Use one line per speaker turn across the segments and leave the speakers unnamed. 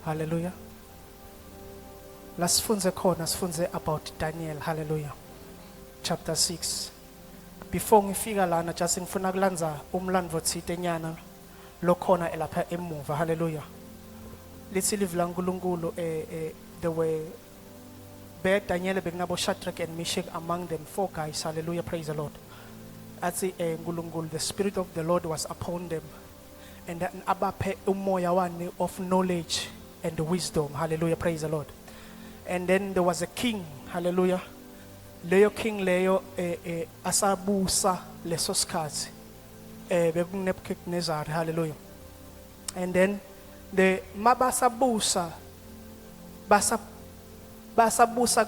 Hallelujah. La sifundze khona, sifundze about Daniel. Hallelujah. Chapter 6. Before ngifika lana, just ngifuna kulandza umlandvo tsite nyana lokhona lapha emuva. Hallelujah. Lithi livi laNkulunkulu, there were be Daniel, bekunabo Shadrach and Meshach among them, four guys. Hallelujah, praise the Lord. Athi uNkulunkulu, the spirit of the Lord was upon them and then abaphe umoya wani of knowledge and wisdom. Hallelujah, praise the Lord. And then there was a king. Hallelujah. Leyo king leyo asabusa leso sikhathi bekuNebuchadnezzar. Hallelujah. And then the mabasabusa basa basabusa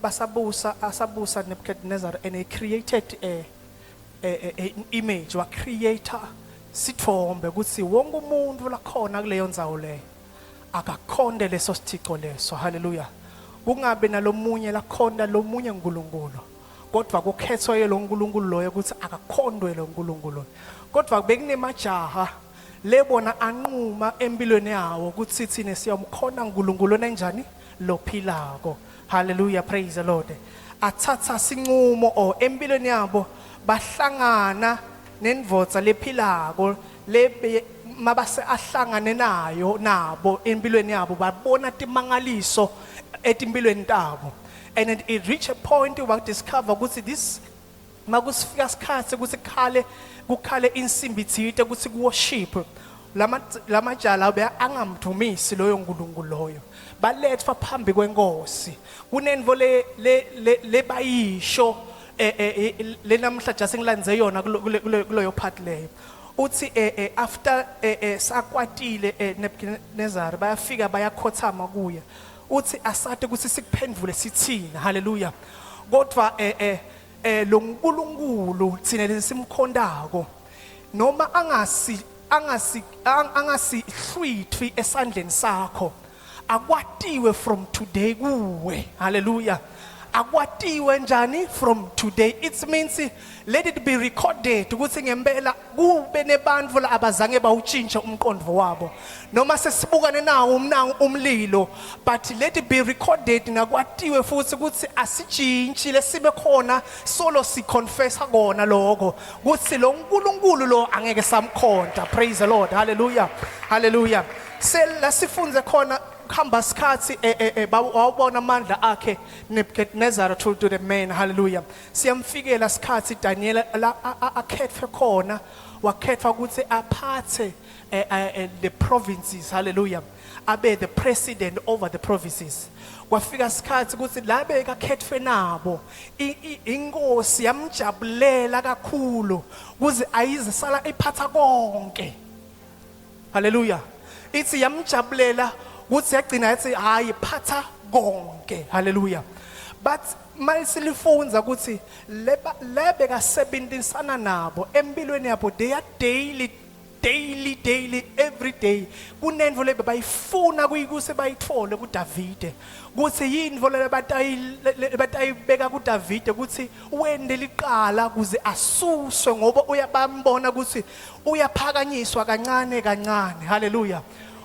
basabusa, asabusa Nebuchadnezzar, and he created a image, wa create sithombe ukuthi wonke umuntu lakhona kuleyo ndzawo leyo akakhonde leso sithixo leso. Hallelujah. Kungabe nalomunye lakhonda lomunye uNkulunkulu, kodwa kukhethwa lo nkulunkulu loyo ukuthi akakhondwe lo nkulunkulu. Kodwa bekunemajaha lebona anquma empilweni yawo ukuthi thina siyamkhona uNkulunkulu onenjani, lophilako. Hallelujah, praise the Lord. Athatha sinqumo or empilweni yabo bahlangana nendvodza lephilako, lebe mabase ahlangane nayo nabo empilweni yabo babona timangaliso etimpilweni tabo. And it reached a point wa discover ukuthi this makusifika isikhathi ukuthi kukhale kukhale insimbi thite ukuthi kuworship, lama lamajala be angamdumisi loyo nkulunkulu loyo. Balethwa phambi kwenkosi, kunentfo le le lebayisho le namhla just ngilandze yona kuloyo part leyo. Uthi after sakwatile Nebuchadnezzar, bayafika bayakhothama kuye. Uthi asate ukuthi sikuphendvule sithini. Hallelujah. Kodwa lo nkulunkulu thina lesimkhondako, noma angasihlwithwi esandleni sakho, akwatiwe from today kuwe. Hallelujah. Akwatiwe njani from today? It means let it be recorded ukuthi ngempela kube nebantfu la abazange bawutshintshe umqondo wabo noma sesibukane nawo umnango umlilo, but let it be recorded nakwatiwe futhi ukuthi asitshintshi lesibe khona solo siconfessa kona lokho ukuthi lo nkulunkulu lo angeke samkhonta. Praise the Lord. Hallelujah, hallelujah. Sela sifunze khona kuhamba sikhathi wawubona amandla akhe Nebuchadnezzar to the man. Hallelujah. Siyamfikela sikhathi Daniel la akhethwe khona, wakhethwa ukuthi aphathe the provinces. Hallelujah. Abe the president over the provinces. Kwafika isikhathi ukuthi la bekakhethwe nabo, inkosi yamjabulela kakhulu kuze ayize sala iphatha konke. Haleluya. Ithi yamjabulela ukuthi yagcina yathi hayi, phatha konke. Haleluya. But mayisilifunza ukuthi leba lebekasebenzisana nabo empilweni yabo, they are daily daily daily, every day kunentfo lebe bayifuna kuyikuse bayithole kuDavide, kuthi yintfo lebatayibeka kuDavide ukuthi wende liqala kuze asuswe, ngoba uyabambona ukuthi uyaphakanyiswa kancane kancane. Haleluya.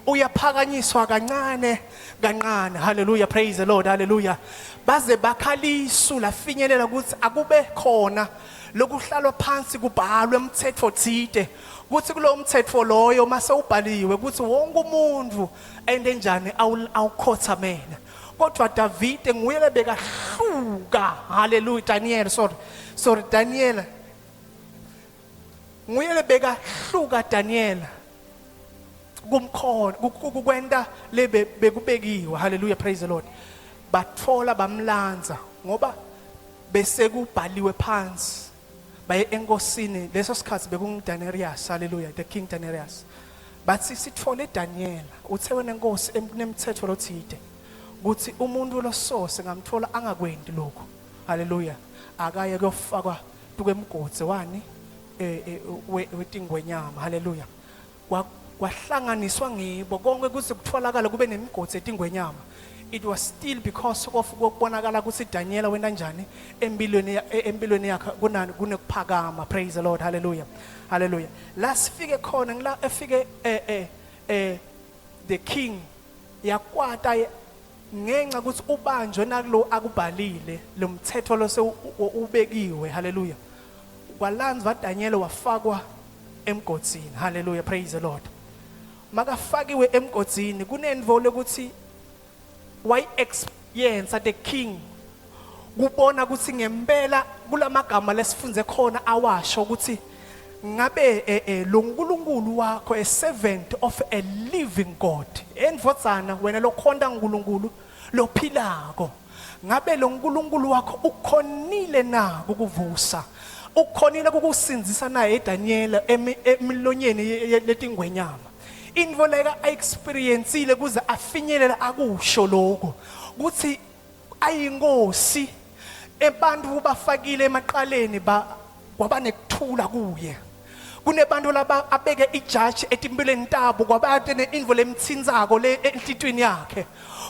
Uyaphakanyiswa kancane kancane. Haleluya, praise the Lord. Haleluya. Baze bakhalisu lafinyelela ukuthi akube khona lokuhlalwa phansi kubhalwe umthetho thite, kuthi kulowo mthetho loyo mase ubhaliwe ukuthi wonke umuntu ende njani awukhothamela. Kodwa Davide nguye lebekahluka. Haleluya. Daniel, sorry, sorry, Daniel nguye lebekahluka. Daniel kumkhona kukwenta lebe bekubekiwe. Haleluya, praise the Lord. Batfola bamlandza ngoba bese kubhaliwe phansi. Baye enkosini, leso sikhathi bekunguDanerius. Haleluya, the King Danerius. Bathi sitfole Daniel, uthe wena nkosi kunemthetho lothide kuthi umuntu losose ngamthola angakwenti lokho, haleluya, akaye kuyofakwa tukwemgodzi wani wetingwenyama. Haleluya. Kwahlanganiswa ngibo konke kuze kutholakala kube nemigodzi etingwenyama. It was still because of kokubonakala ukuthi Daniela wena njani empilweni yakhe kunani kunekuphakama. Praise the Lord. Hallelujah, hallelujah. La sifike khona ngila efike the king. Yakwata ngenxa ukuthi ubanjwe nakulo akubhalile lo mthetho lo ubekiwe. Haleluya. Kwalandzwa Daniel wafakwa emgodzini. Haleluya, praise the Lord. Makafakiwe emgodzini kunentfo lokuthi wayi experience the king kubona ukuthi ngempela kulamagama lesifunze khona awasho ukuthi ngabe eh, eh, lo nkulunkulu wakho a servant of a living God, endvodzana wena lokhonta uNkulunkulu lophilako, ngabe lo nkulunkulu wakho ukhonile na kukuvusa, ukhonile kukusindzisa naye Daniel emilonyeni letingwenyama? Intfo leka aexperiencile kuze afinyelele akusho lokho kuthi ayinkosi abantu bafakile emaqaleni ba kwaba nekuthula kuye. Kunebantu laba abeke ijaji etimpilweni tabo kwabate neinvo lemthintsako le enhlitweni yakhe,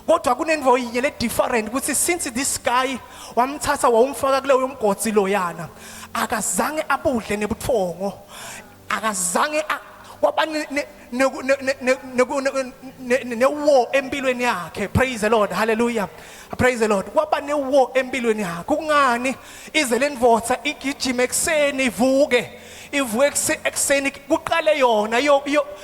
kodwa kunentfo yinye le different ukuthi since this guy wamthatha wawumfaka kuleyo mgodzi loyana, akazange abudle nebutfongo, akazange kwaba ne-war empilweni yakhe. Praise the Lord, hallelujah, praise the Lord. Kwaba ne-war empilweni yakhe. Kungani ize le ndvodza igijime ekuseni, ivuke ivuke ekuseni kuqale yona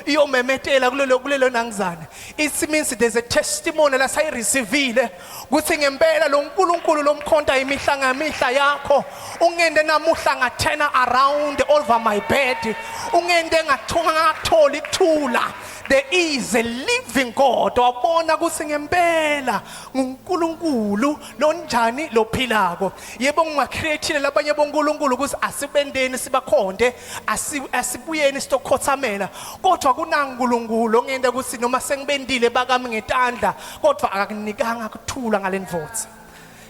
iyomemetela kulelo nangizane? It means there's a testimony lasayireceive kuthi ngempela lo nkulunkulu lomkhonta imihla ngemihla yakho ungende namuhla ngaturn around over my bed, ungende ngathunga ngatholi kuthula. There is a living God. Wabona ukuthi ngempela nguNkulunkulu lonjani lophilako. Yebo, ngingacreateile labanye bonkulunkulu ukuthi asibendeni sibakhonde, asibuyeni sitokhothamela, kodwa kunaNkulunkulu ongenta ukuthi noma sengibendile bakami ngetandla, kodwa akakunikanga kuthula ngalendvodza.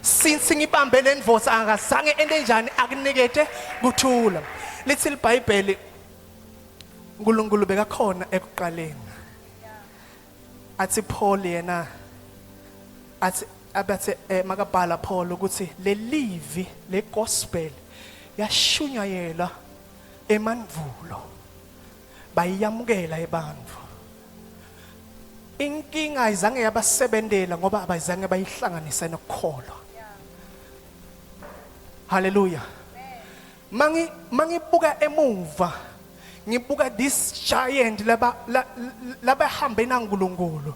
Since ngibambe le ndvodza, akazange ente njani akunikete kuthula. Lithi liBhayibheli uNkulunkulu bekakhona ekuqaleni. Athi Paul yena athi abathe makabhala Paul ukuthi lelivi le gospel yashunyayelwa emandvulo, bayamukela ebantfu. Inkinga ayizange yabasebentela ngoba abayizange bayihlanganise nokukholwa. Haleluya. Mangi mangibuka emuva, ngibuka this giant laba labahambe naNkulunkulu,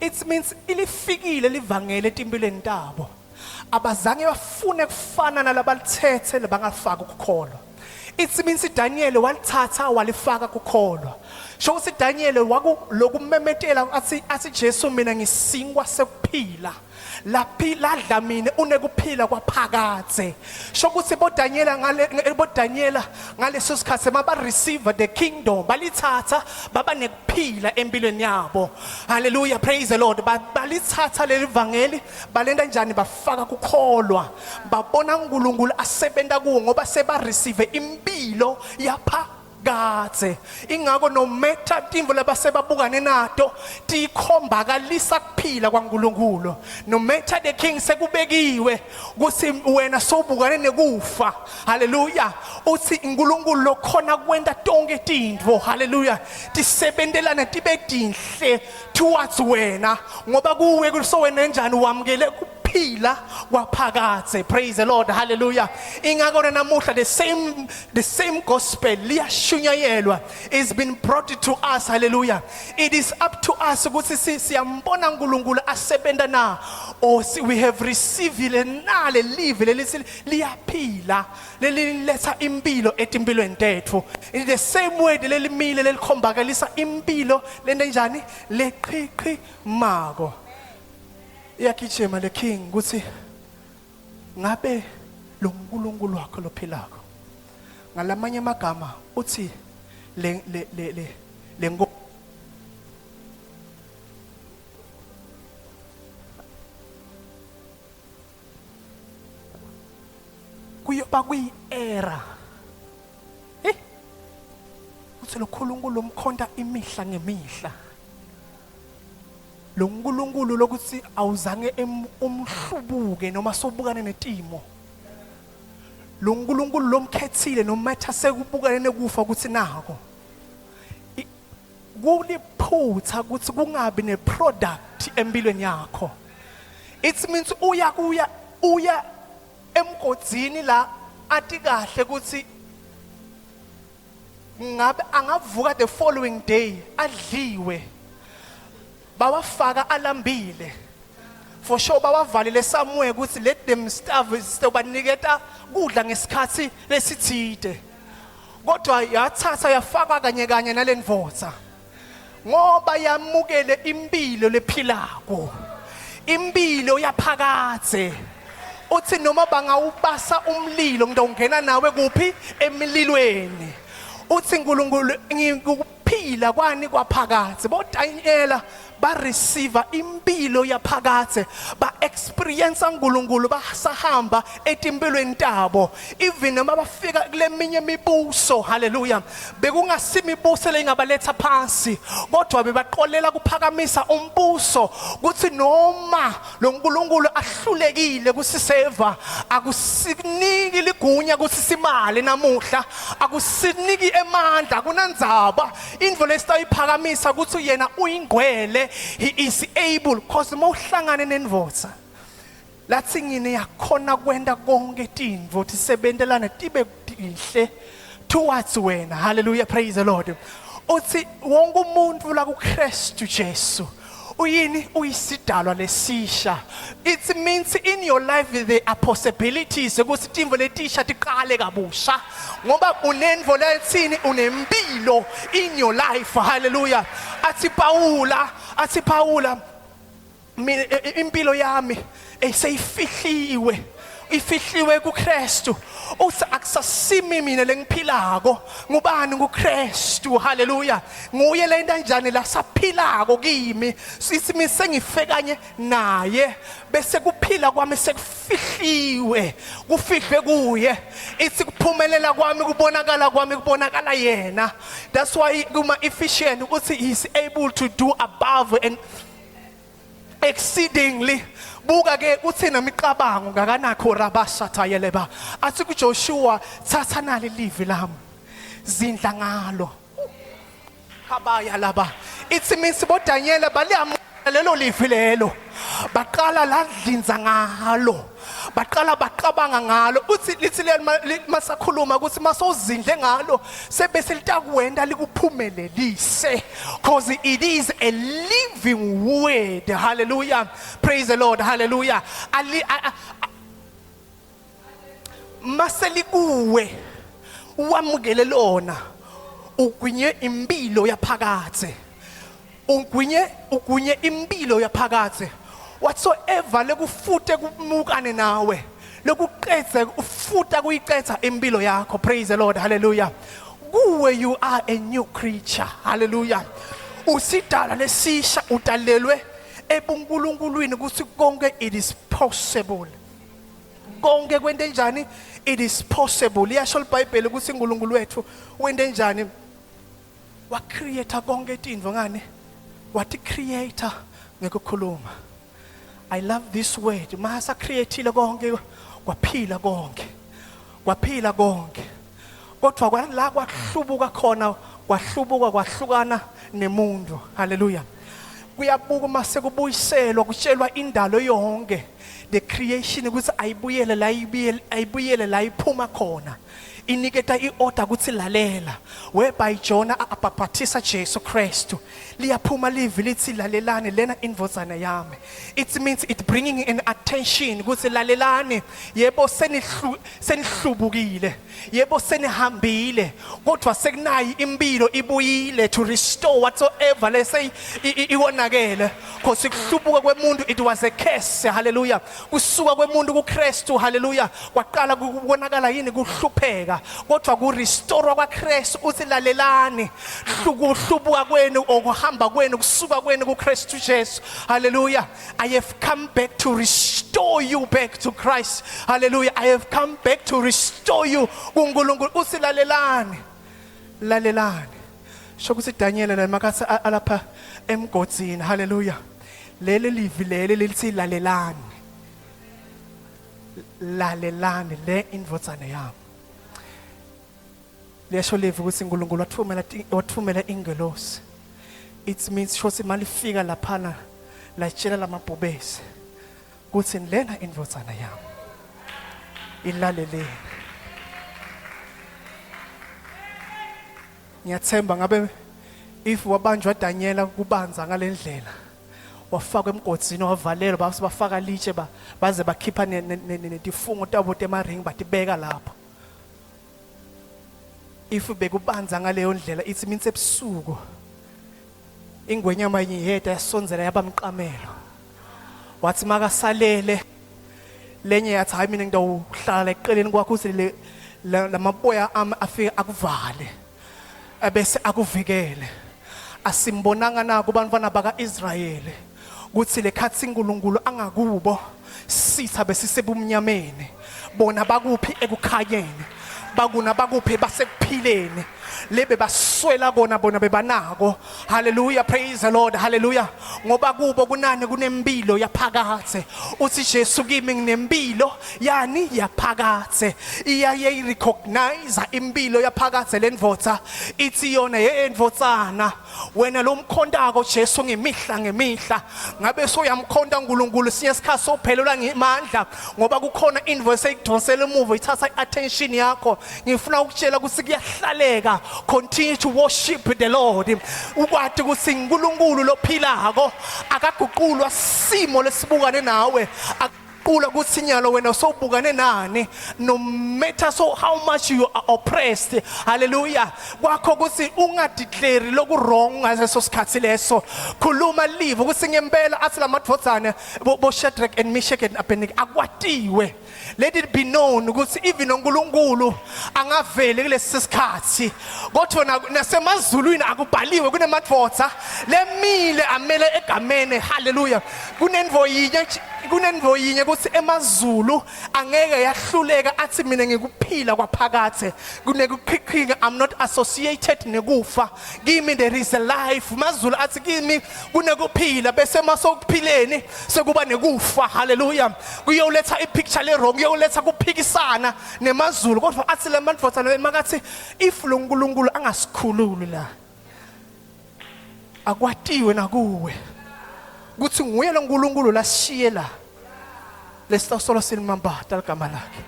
it means ilifikile livangele etimpilweni tabo. Abazange bafune kufana nalabalithethe labangafaki ukukholwa. It means Daniel walithatha walifaka kukholwa. Sho ukuthi Daniel waku lokumemetela athi Jesu, mina ngisingwa sekuphila, laphi ladla mina unekuphila kwaphakadze. Sho ukuthi boDaniela ngale boDaniela ngaleso sikhathi maba receive the kingdom, balithatha baba nekuphila empilweni yabo. Hallelujah, praise the Lord. Balithatha leli vangeli, balenta njani? Bafaka kukholwa, babona uNkulunkulu asebenta kuwo ngoba seba receive impilo yapha kadze. Ingako no matter timvo labasebabukane nato tikhombakalisa kuphila kwaNkulunkulu. No matter the king sekubekiwe kuthi wena sobukane nekufa, haleluya, uthi uNkulunkulu lokhona kwenta tonke tintfo, haleluya, tisebentelana tibe tinhle towards wena ngoba kuwe kusowena njani wamukele kuphila kwaphakadze. Praise the Lord, hallelujah. Ingakho namuhla the same gospel liyashunyayelwa, is been brought to us. Hallelujah. It is up to us ukuthi siyambona uNkulunkulu asebenta na or we have received nale live lelithi liyaphila, leliletha impilo etimpilweni tethu. In the same way lelimile lelikhombakalisa impilo lento njani leqhiqhi mako iyagijima le king ukuthi ngabe lo nkulunkulu wakho lophilako. Ngalamanye amagama uthi le kuyoba kuyi-era, uthi lo nkulunkulu umkhonta imihla ngemihla, lo nkulunkulu lokuthi awuzange umhlubuke noma sobukane netimo, lo nkulunkulu lomkhethile noma etha sekubukane nekufa ukuthi nako. Kuliphutha ukuthi kungabi neproduct empilweni yakho. It means uya kuya uya emgodzini la ati kahle ukuthi ngabe angavuka the following day adliwe bawafaka alambile for sure bawavalile somewhere ukuthi let them starve sizobaniketa kudla ngesikhathi lesithide kodwa yathatha yafaka kanye kanye nalendvodza ngoba yamukele impilo lephilako impilo yaphakadze uthi noma bangawubasa umlilo ngidongena nawe kuphi emlilweni uthi uNkulunkulu ngikuphila kwani kwaphakadze boDaniela ba receive impilo yaphakadze ba experience uNkulunkulu basahamba etimpilweni tabo even noma bafika kuleminye imibuso haleluya bekungasimibuso leyingabaletha phansi kodwa bebaqolela kuphakamisa umbuso kuthi noma lo nkulunkulu ahlulekile kusiseva akusiniki ligunya kutsi simale namuhla akusiniki emandla akunandzaba intfo lesitayiphakamisa kutsi yena uyingcwele he is able cause uma uhlangane nendvodza Lathi ngine yakhona kwenta konke tintfo tisebentelane tibe tinhle towards wena. Hallelujah, praise the Lord. Uthi wonke umuntu la kuKristu Jesu uyini uyisidalwa lesisha it means in your life there are possibilities ukuthi tintfo letisha tiqale kabusha ngoba unentfo lethini unempilo in your life hallelujah athi Paula athi Paula mina impilo yami eseyifihliwe ifihliwe kuKristu uthi akusasimi mina lengiphilako ngubani nguKristu haleluya nguye lento kanjani la saphilako kimi sithi mina sengife kanye naye bese kuphila kwami sekufihliwe kufihlwe kuye ithi kuphumelela kwami kubonakala kwami kubonakala yena that's why kuma Ephesians uthi he is able to do above and exceedingly buka ke uthi nemicabango ngakanakho rabashathayeleba athi kuJoshua thatha nali livi lami zindla ngalo kabaya laba ithi means boDaniel baliyamukela lelo livi lelo baqala ladlinza ngalo baqala baqabanga ngalo uthi lithi masakhuluma ukuthi masozindle ngalo sebese litakwenda likuphumelelise cause it is a living word hallelujah praise the lord hallelujah ali maselikuwe wamukele lona ugwinye impilo yaphakathe ugwinye ugwinye impilo yaphakathe whatsoever lekufute kumukane nawe lokuqedze ufuta kuyicetha impilo yakho praise the lord hallelujah kuwe you are a new creature hallelujah usidala lesisha udalelwe ebunkulunkulwini ukuthi konke it is possible konke kwente njani it is possible liyasho libhayibheli ukuthi uNkulunkulu wethu wente njani wa create konke tintfo ngani wathi creator ngekukhuluma i love this word masa createile konke kwaphila konke kwaphila konke kodwa kwala kwahlubuka khona kwahlubuka kwahlukana nemuntu haleluya kuyabuka uma sekubuyiselwa kutshelwa indalo yonke the creation ukuthi ayibuyele la ibuyele ayibuyele la iphuma khona iniketa iorder ukuthi lalela whereby Jonah abhabhathisa Jesu Kristu liyaphuma livi lithi lalelani lena indvodzana yami it means it bringing an attention ukuthi lalelani yebo senihlu senihlubukile yebo senihambile kodwa sekunayi impilo ibuyile to restore whatsoever lese iwonakele because kuhlubuka kwemuntu it was a curse hallelujah kusuka kwemuntu kuKristu hallelujah kwaqala kubonakala yini kuhlupheka kodwa kurestore kwaKristu uthi lalelani hlukuhlubuka kwenu okuhamba kwenu kusuka kwenu kuKristu Jesu hallelujah I have come back to restore you back to Christ hallelujah I have come back to restore you kuNkulunkulu uthi lalelani lalelani sho ukuthi Daniel la makathi alapha emgodzini hallelujah leli livi leli lithi lalelani lalelani le indvodzana yami liyasho livi ukuthi uNkulunkulu wathumela wathumela ingelosi It means shothi malifika laphana latshela lamabhubesi kuthi lena indvodzana yami ilaleleni. Ngiyathemba ngabe if wabanjwa Daniela kubanza ngalendlela wafakwa emgodzini wavalelwa base bafaka litshe ba baze bakhipha netifungo tabo temaringi batibeka lapho. If bekubanza ngaleyo ndlela ithi minse ebusuku ingwenyama yinye yasondzela yabamqamelo. Wathi makasalele lenye yathi hayi mina ngidawuhlala eqeleni kwakho uthi le lamaboya ami afike akuvale ebese akuvikele. Asimbonanga na kubantwana baka-Israyeli kuthi lekhathi uNkulunkulu angakubo sitha besisebumnyameni bona bakuphi ekukhanyeni bakuna bakuphi basekuphileni lebe baswela kona bona bebanako. Hallelujah, praise the Lord, hallelujah. Ngoba kubo kunani kunempilo yaphakadze. Uthi Jesu kimi nginempilo yani yaphakadze. Iyaye irecognize impilo yaphakadze lendvodza ithi yona yendvodzana wena lomkhontako Jesu ngemihla ngemihla. Ngabe soyamkhonta uNkulunkulu sinye isikhathi sophelelwa ngemandla ngoba kukhona into eseyidonsela emuva ithatha iattention yakho. Ngifuna ukutshela ukuthi kuyahlaleka. Continue to worship the Lord. Ukwati ukuthi uNkulunkulu lophilako akaguqulwa simo lesibukane nawe. Qula ukuthi nyalo wena sowubukane nani, no matter so how much you are oppressed. Hallelujah. Kwakho ukuthi ungadeclare loku wrong ngaleso sikhathi leso. Khuluma live ukuthi ngempela athi lamadvodzana bo Shadrach and Meshach and Abednego akwatiwe. Let it be known ukuthi even uNkulunkulu angaveli kulesi sikhathi kodwa nasemazulwini akubhaliwe kunemadvodza lemile amele egameni. Hallelujah. Kunendvo yinye, kunendvo yinye ukuthi emazulu angeke yahluleka athi mina ngikuphila kwaphakathe. Kunekuqhiqhika, I'm not associated nekufa. Kimi there is a life. Mazulu athi kimi kunekuphila bese masokuphileni sekuba nekufa. Hallelujah. Kuyoletha ipicture le wrong, kuyoletha kuphikisana nemazulu. Kodwa athi le madvodza makathi if lo nkulunkulu angasikhululi la akwatiwe nakuwe ukuthi nguye lo nkulunkulu lasishiye la lesitawusolo silimambata ligama lakhe.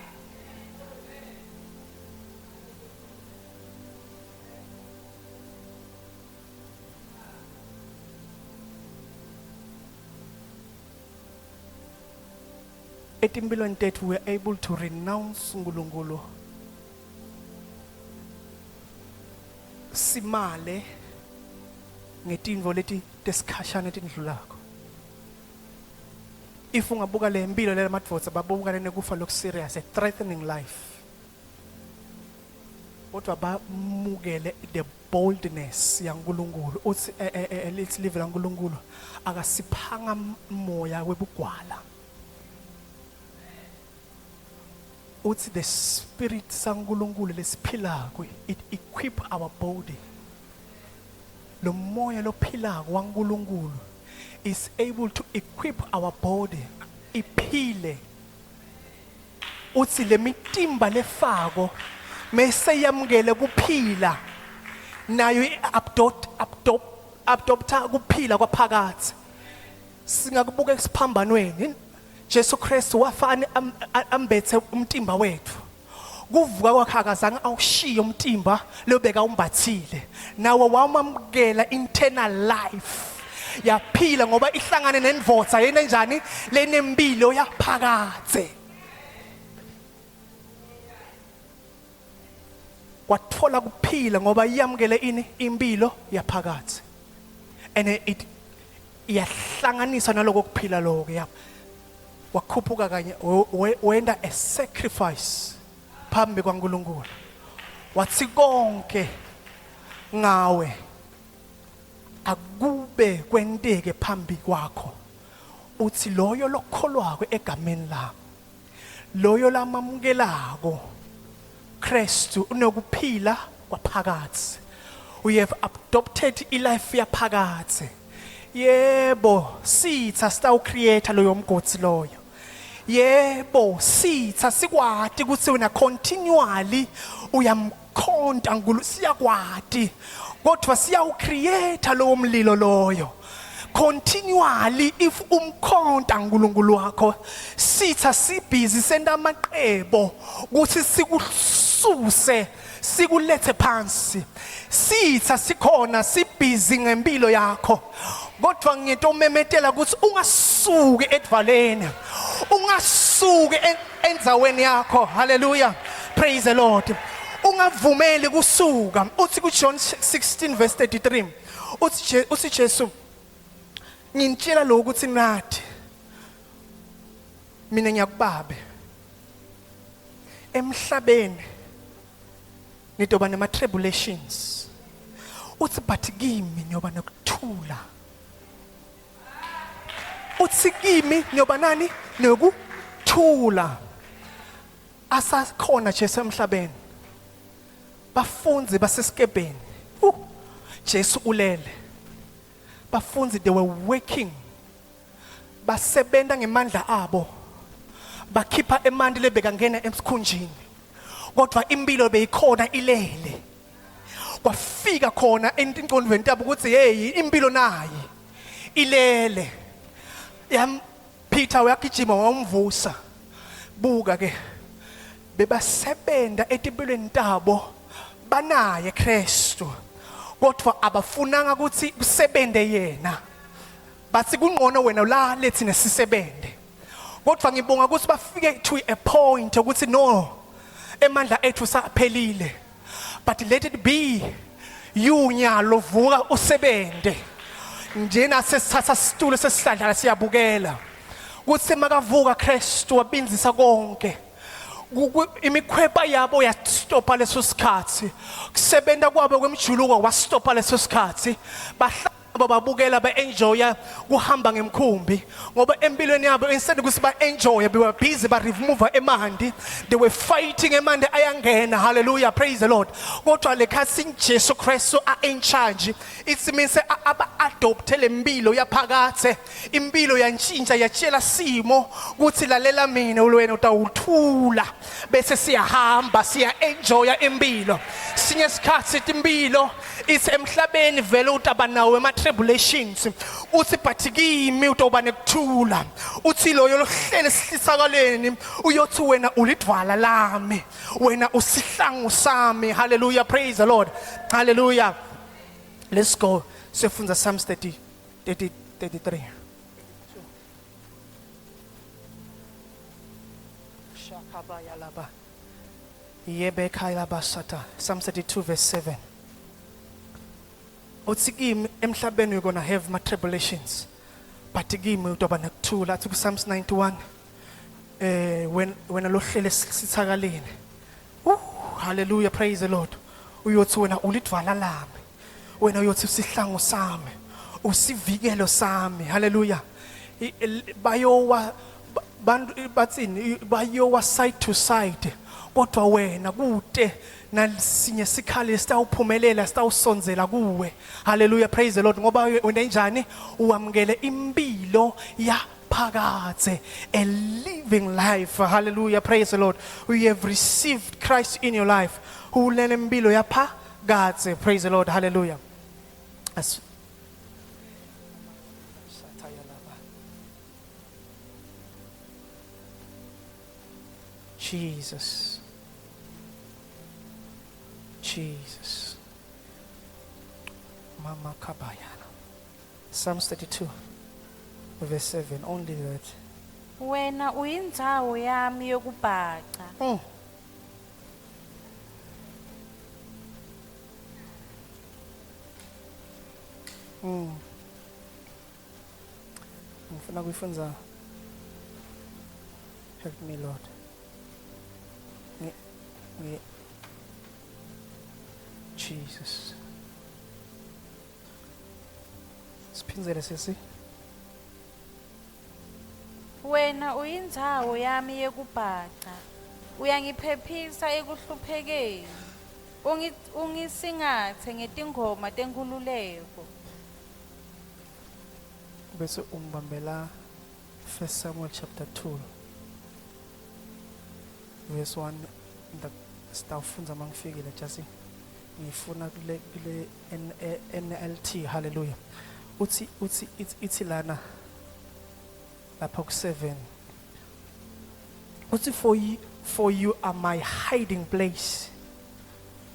Etimpilweni tethu we are able to renounce uNkulunkulu simale ngetintfo leti tesikhashana etindlulako. If ungabuka le mpilo le madvodza babukane nekufa loku serious, a threatening life, kodwa bamukele the boldness yaNkulunkulu. Uthi lithi live laNkulunkulu akasiphanga moya webugwala. Uthi the spirit saNkulunkulu lesiphilako it equip our body. Lo moya lophilako waNkulunkulu is able to equip our body iphile. Uthi lemitimba lefako mese yamukele kuphila nayo i-adopt adopt adopta kuphila kwaphakathi. Singakubuka esiphambanweni Jesu Kristu wafane ambethe umtimba wethu. Kuvuka kwakhe akazange awushiye umtimba lobeka umbathile. Nawe wamamukela internal life. Yaphila ngoba ihlangane nendvodza yena njani lenempilo yaphakadze. Wathola kuphila ngoba iyamukele ini impilo yaphakadze. And it iyahlanganisa naloko kuphila lokho ya. Wakhuphuka kanye wenda a sacrifice phambi kwaNkulunkulu. Wathi konke ngawe akube kwenteke phambi kwakho. Uthi loyo lokholwako egameni lami, loyo lamamukelako Kristu unokuphila kwaphakadze. We have adopted ilife yaphakadze. Yebo, sitha sitawu create loyo mgodi loyo. Yebo, sitha sikwati ukuthi wena continually uyamkhonta uNkulunkulu, siyakwati. Kodwa siyawucreate lowo mlilo loyo continually if umkhonta uNkulunkulu wakho. Sitha sibhizi senta amaqebo ukuthi sikususe sikulethe phansi. Sitha sikhona sibhizi ngempilo yakho, kodwa ngitomemetela ukuthi ungasuki edvaleni, ungasuki endzaweni yakho. Hallelujah, praise the Lord. Ungavumeli kusuka. Uthi ku John 16 verse 33, uthi Jesu, nginitshela lokhu ukuthi nathi mina ngiyakubabe emhlabeni nidoba nema tribulations, uthi but kimi niyoba nokuthula. Uthi kimi niyoba nani? Nokuthula. Asakhona Jesu emhlabeni, bafunzi basesikebheni, Jesu ulele, bafunzi they were working, basebenta ngemandla abo, bakhipha emanti lebekangena emsikhunjini, kodwa impilo beyikhona ilele. Kwafika khona entingqondweni tabo ukuthi hey, impilo nayi ilele. Yam Peter uyagijima wamvusa. Buka ke, bebasebenta etimpilweni tabo banaye Kristu, kodwa abafunanga ukuthi kusebente yena. Bathi kungcono wena la lethi nesisebente. Kodwa ngibonga ukuthi bafike to a point ukuthi no, emandla ethu saphelile, but let it be you nyalo, vuka usebente. Njena sesithatha situlo sesihladlala siyabukela kuthi makavuka Kristu wabinzisa konke. Imikhweba yabo yastopa leso sikhathi, kusebenta kwabo kwemjuluko wastopa leso sikhathi. Bahlaba babukela, ba-enjoya kuhamba ngemkhumbi, ngoba empilweni yabo instead ukuthi ba-enjoye, they were busy ba-remove emanti. They were fighting, emanti ayangena. Hallelujah, praise the Lord. Kodwa lekhathi Jesu Kristu a-in charge, it means aba-adopte le mpilo yaphakathe. Impilo yantshintsha, yatshela simo ukuthi lalela mina, wena utawuthula bese siyahamba siya-enjoya impilo. Sinye isikhathi impilo ithi emhlabeni vele utaba nawo ema-tribulations, uthi but kimi utoba nekuthula. Uthi loyo lohlele esihlisakaleni uyothi wena ulidvwala lami, wena usihlangu sami. Hallelujah, praise the Lord. Hallelujah. Let's go, sifundza Psalms 30 30 33. Shakabayalaba. Yebekayabasata. Psalm 32 verse 7. Uthi kimi emhlabeni you're gonna have my tribulations, but kimi utoba nekuthula. Athi ku Psalms 91, when wena lohlele sithakaleni. Hallelujah, praise the Lord. Uyothi wena ulidvwala lami. Wena uyothi usihlangu sami, usivikelo sami. Hallelujah. Bayowa bantu batsini, bayowa side to side, kodwa wena kute nasinye sikhali esitawuphumelela sitawusondzela kuwe. Hallelujah, praise the Lord. Ngoba wena njani uwamukele impilo yaphakadze, a living life. Hallelujah, praise the Lord. We have received Christ in your life, ulele impilo yaphakadze. Praise the Lord. Hallelujah. As Jesus. Jesus. Mama Kabayana. Psalms 32, verse 7. Only that.
Wena uyindzawo yami yokubhaca.
Ngifuna kuyifunza. Help me, Lord. Ngi Jesus. Siphindzele sisi.
Wena uyindzawo yami yekubhaca. Uyangiphephisa ekuhluphekeni. Ungisingathe ngetingoma tenkhululeko.
Bese umbambela 1 Samuel chapter 2 verse 1. Sitawufundza mangifikile, Jasi. Ngifuna kule kule NLT, hallelujah. Uthi uthi ithi lana lapha ku 7. Uthi for you are my hiding place.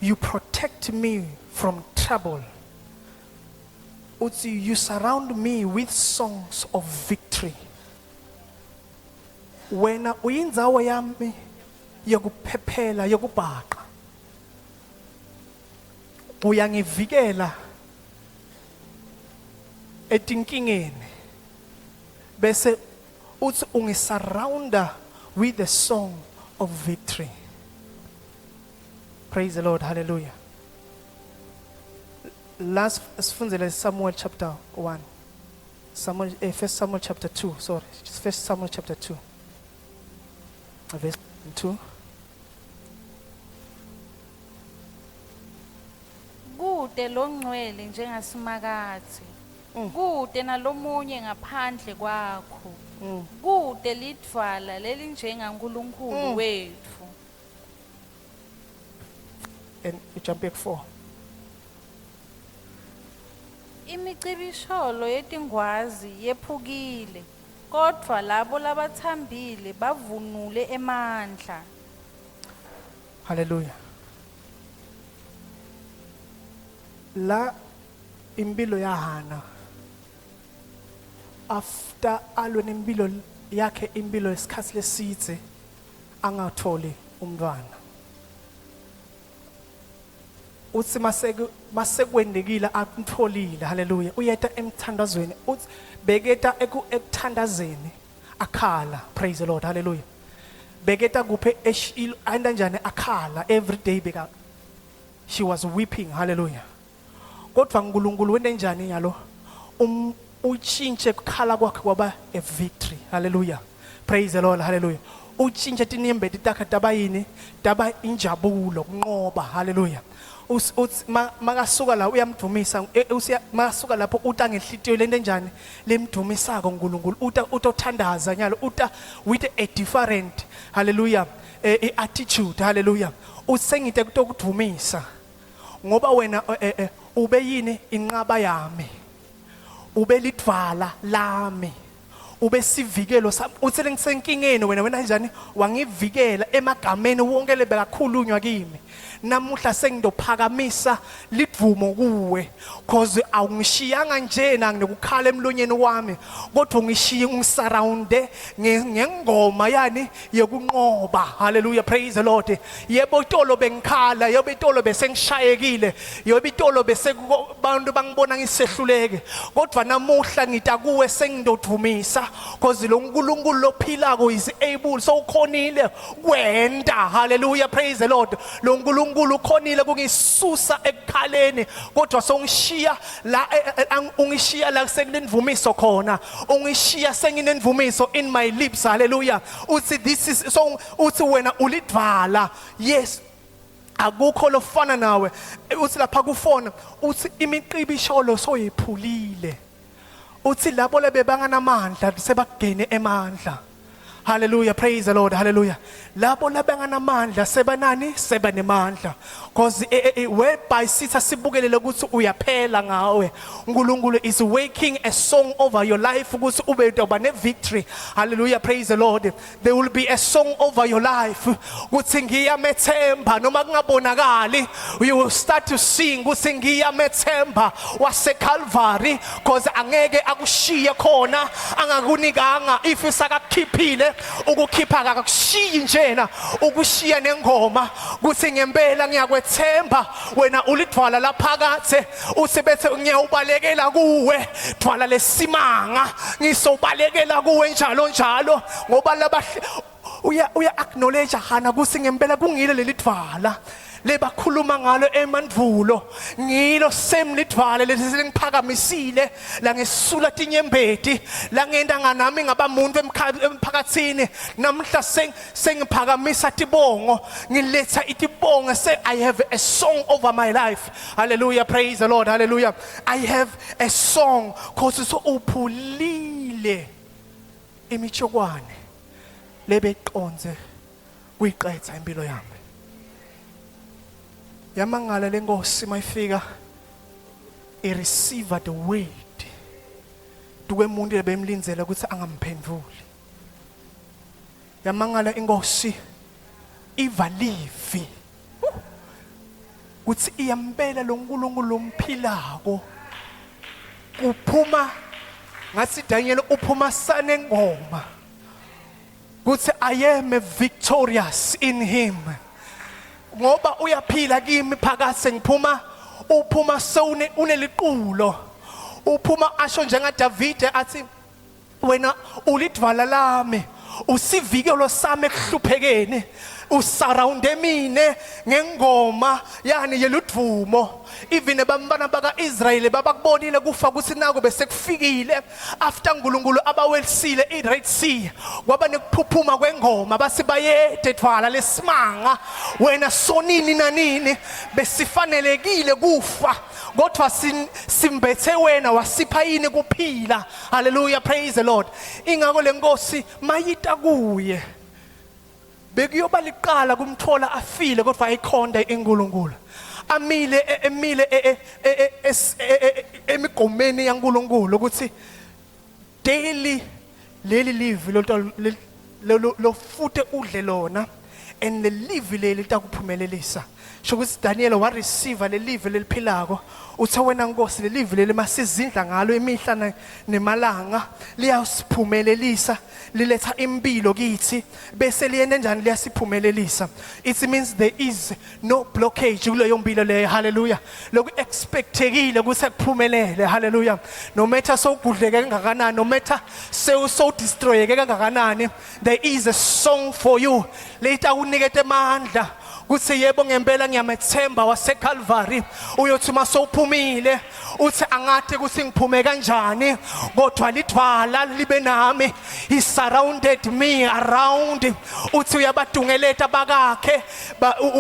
You protect me from trouble. Uthi you surround me with songs of victory. Wena uyindzawo yami yokuphephela yokubhaqa. Uyangivikela etinkingeni bese uthi ungisurrounda with the song of victory. Praise the Lord, hallelujah. Last sifundzele Samuel chapter 1. Samuel First Samuel chapter 2, sorry. First Samuel chapter 2. Verse 2.
Kute longcwele njengaSimakadze. Kute nalomunye ngaphandle kwakho. Kute lidvwala lelinjengaNkulunkulu wetfu.
And you jump back 4.
Imicibisholo yetingwazi yephukile, kodvwa labo labatsambile bavunule emandla.
Hallelujah. La impilo yaHana after alwe nempilo yakhe impilo isikhathi lesidze angatholi umntwana. Uthi maseke masekwendekile amtholile, hallelujah, uyeta emthandazweni, uthi beketa ekuthandazeni akhala, praise the Lord, hallelujah. Beketa kuphe enda njani akhala every day, beka she was weeping, hallelujah. Kodwa uNkulunkulu wente njani yalo utshintshe kukhala kwakhe kwaba a victory, hallelujah, praise the Lord, hallelujah. Utshintshe tinyembeti takhe taba yini? Taba injabulo, kunqoba, hallelujah. Uthi makasuka la uyamdumisa, makasuka lapho uta ngenhlitiyo lento enjani lemdumisako uNkulunkulu, uta utothandaza nyalo, uta with a different, hallelujah, attitude, hallelujah. Usengite kutokudumisa ngoba wena ube yini inqaba yami, ube lidvala lami, ube sivikelo sami. Uthi ngisenkingeni wena, wena njani wangivikela emagameni wonke lebekakhulunywa kimi. Namuhla sengidophakamisa lidvumo kuwe, cause awungishiyanga njena nginokukhala emlonyeni wami, kodwa ungishiye ungisurrounde ngengoma yani yokunqoba, hallelujah, praise the Lord. Yebo itolo bengikhala, yebo itolo besengishayekile, yebo itolo bese bantu bangibona ngisehluleke, kodwa namuhla ngita kuwe sengidodvumisa, cause lo uNkulunkulu lophilako is able, so ukhonile kwenta, hallelujah, praise the Lord. Lo uNkulunkulu ukhonile kungisusa ekukhaleni, kodwa songishiya la, ungishiya la sekunenvumiso khona, ungishiya senginenvumiso in my lips, hallelujah. Uthi this is so, uthi wena ulidvala, yes, akukho lofana nawe. Uthi lapha kufona uthi imiqibisholo soyiphulile, uthi labo lebebanganamandla sebagene emandla, hallelujah, praise the Lord, hallelujah. Labo labanganamandla sebanani? Sebanemandla, cause whereby sitha sibukelele ukuthi uyaphela ngawe, uNkulunkulu is waking a song over your life ukuthi ube uba ne victory, hallelujah, praise the Lord. There will be a song over your life ukuthi ngiyamethemba noma kungabonakali. You will start to sing ukuthi ngiyamethemba wase Calvary, cause angeke akushiye khona angakunikanga. If isakakhiphile ukukhipha akakushiyi njena, ukushiya nengoma kuthi ngempela ngiyakwethemba wena ulidvwala laphakathe. Uthi bethe ngiyawubalekela kuwe dvwala lesimanga, ngisobalekela kuwe njalo njalo, ngoba labahle uya acknowledge Hana kuthi ngempela kungile leli dvwala lebakhuluma ngalo emandvulo, ngilo same lidvwala lesi lengiphakamisile la ngesula tinyembeti, la ngenta nganami ngaba muntu emphakathini. Namhla sengiphakamisa tibongo, ngiletha itibongo, say I have a song over my life, hallelujah, praise the Lord, hallelujah. I have a song cause so uphulile imithokwane lebeqonze kuyiqetha impilo yami. Yamangala lenkosi mayifika i receive the word tukwemuntu lebemlindzela ukuthi angamphendvuli. Yamangala inkosi iva livi kutsi iyambela lo Nkulunkulu lomphilako kuphuma ngathi Daniel uphuma sanengoma kutsi I am a victorious in him ngoba uyaphila kimi phakathe ngiphuma uphuma sewune uneliqulo uphuma asho njenga Davide athi wena ulidvwala lami usivikelo sami ekuhluphekeni usurrounde mine ngengoma yani yeludvumo even abantwana baka-Israyeli babakubonile kufa ukuthi nako besekufikile after uNkulunkulu abawelisile i-Red Sea kwaba nekuphuphuma kwengoma basi bayede dvwala lesimanga wena sonini nanini besifanelekile kufa kodwa simbethe wena wasipha yini kuphila haleluya praise the lord ingako lenkosi mayita kuye bekuyoba liqala kumthola afile kodwa ayikhonda iNkulunkulu amile e, emile e, e, emigomeni yaNkulunkulu ukuthi daily leli livi lofute udle lona and lelivi leli litakuphumelelisa sho ukuthi Daniel wa receive lelivi leliphilako uthe wena Nkosi lelivi leli masizindla ngalo imihla nemalanga liyasiphumelelisa liletha impilo kithi bese liyena njani liyasiphumelelisa it means there is no blockage kuleyo mpilo leyo haleluya loku expectekile ukuthi kuphumelele haleluya no matter sowugudleke kangakanani no matter sewu so destroyeke kangakanani there is a song for you leta kuniketa amandla kuthi yebo ngempela ngiyamethemba waseCalvary uyothi uma sowuphumile uthi angathi ukuthi ngiphume kanjani kodwa lidvwala libe nami he surrounded me around uthi uyabadungeleta bakakhe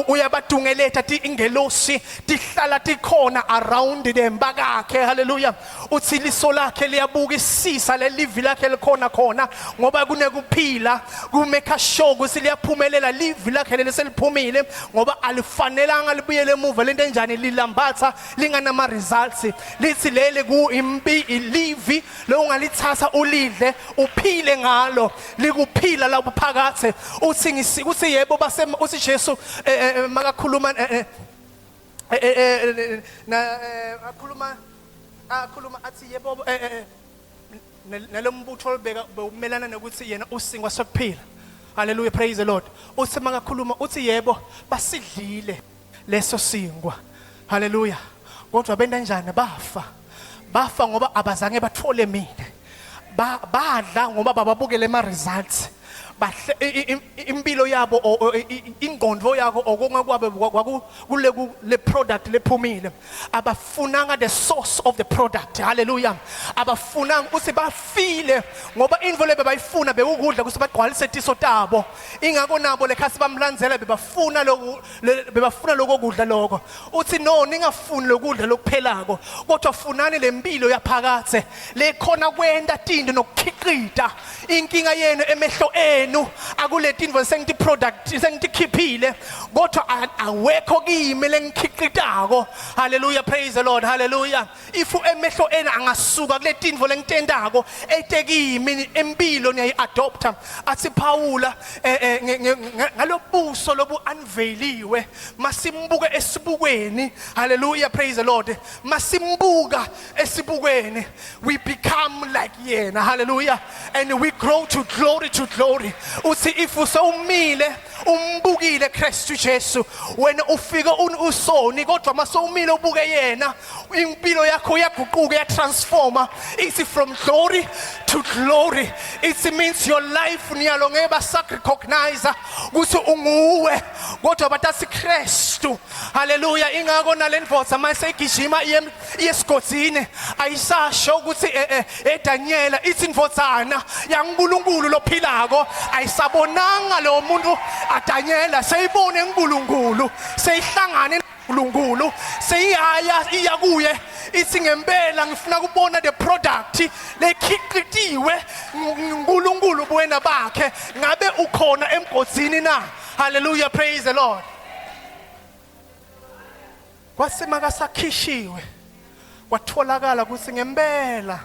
uyabadungeleta ti ingelosi tihlala tikhona around them bakakhe haleluya uthi liso lakhe liyabukisisa lelivi lakhe likhona khona ngoba kunekuphila kumake sure ukuthi liyaphumelela livi lakhe leli seliphumile ngoba alifanelanga libuyele emuva lento enjani lilambatha linganama results lithi leli ku impi ilivi lo ungalithatha ulidle uphile ngalo likuphila lapho phakathe uthi ngisikuthi yebo base uthi Jesu eh, eh, eh, makakhuluma na akhuluma akhuluma athi yebo nalombutho olubeka bewumelana nokuthi yena usingwa sokuphila haleluya praise the lord uthi makakhuluma uthi yebo basidlile leso singwa haleluya kodwa benta njani bafa bafa ngoba abazange bathole mina badla ngoba bababukele ama results bahle impilo yabo ingqondo yakho okonke kwabe kule le product lephumile abafunanga the source of the product haleluya abafunanga ukuthi bafile ngoba into lebe bayifuna bewukudla ukuthi bagcwalise tiso tabo ingakho nabo lekhasi bamlandzela bebafuna lokhu bebafuna lokho kudla lokho uthi no ningafuni lokudla lokuphelako kodwa funani lempilo yaphakathe lekhona kwenta tinto nokukhiqita inkinga yenu emehlo enu akuletinto sengithi product sengitikhiphile kodwa awekho kimi lengikhiqitako haleluya praise the lord haleluya if emehlo enu angasuka kule tintfo lengitentako ete kimi empilo niyayi-adopta athi phawula eh, eh, ngalobuso lobu unveiliwe masimbuke esibukweni haleluya praise the lord masimbuka esibukweni we become like yena haleluya and we grow to glory to glory uthi if usewumile umbukile Kristu Jesu wena ufike usoni kodwa masewumile ubuke yena impilo yakho iyaguquka iyatransforma ithi from glory to glory it means your life niyalo ngeke basarecognize ukuthi unguwe kodwa batasi Kristu haleluya ingakho nalendvodza mase igijima iye esigodzini ayisasho ukuthi eh, eh, eDaniela ithi indvodzana yaNkulunkulu lophilako ayisabonanga lo muntu aDaniela seyibone uNkulunkulu seyihlangane uNkulunkulu seyiyaya iya kuye ithi ngempela ngifuna kubona the product lekhiqitiwe uNkulunkulu buwena bakhe ngabe ukhona emgodini na hallelujah praise the lord. Kwase makasakhishiwe kwatholakala ukuthi ngempela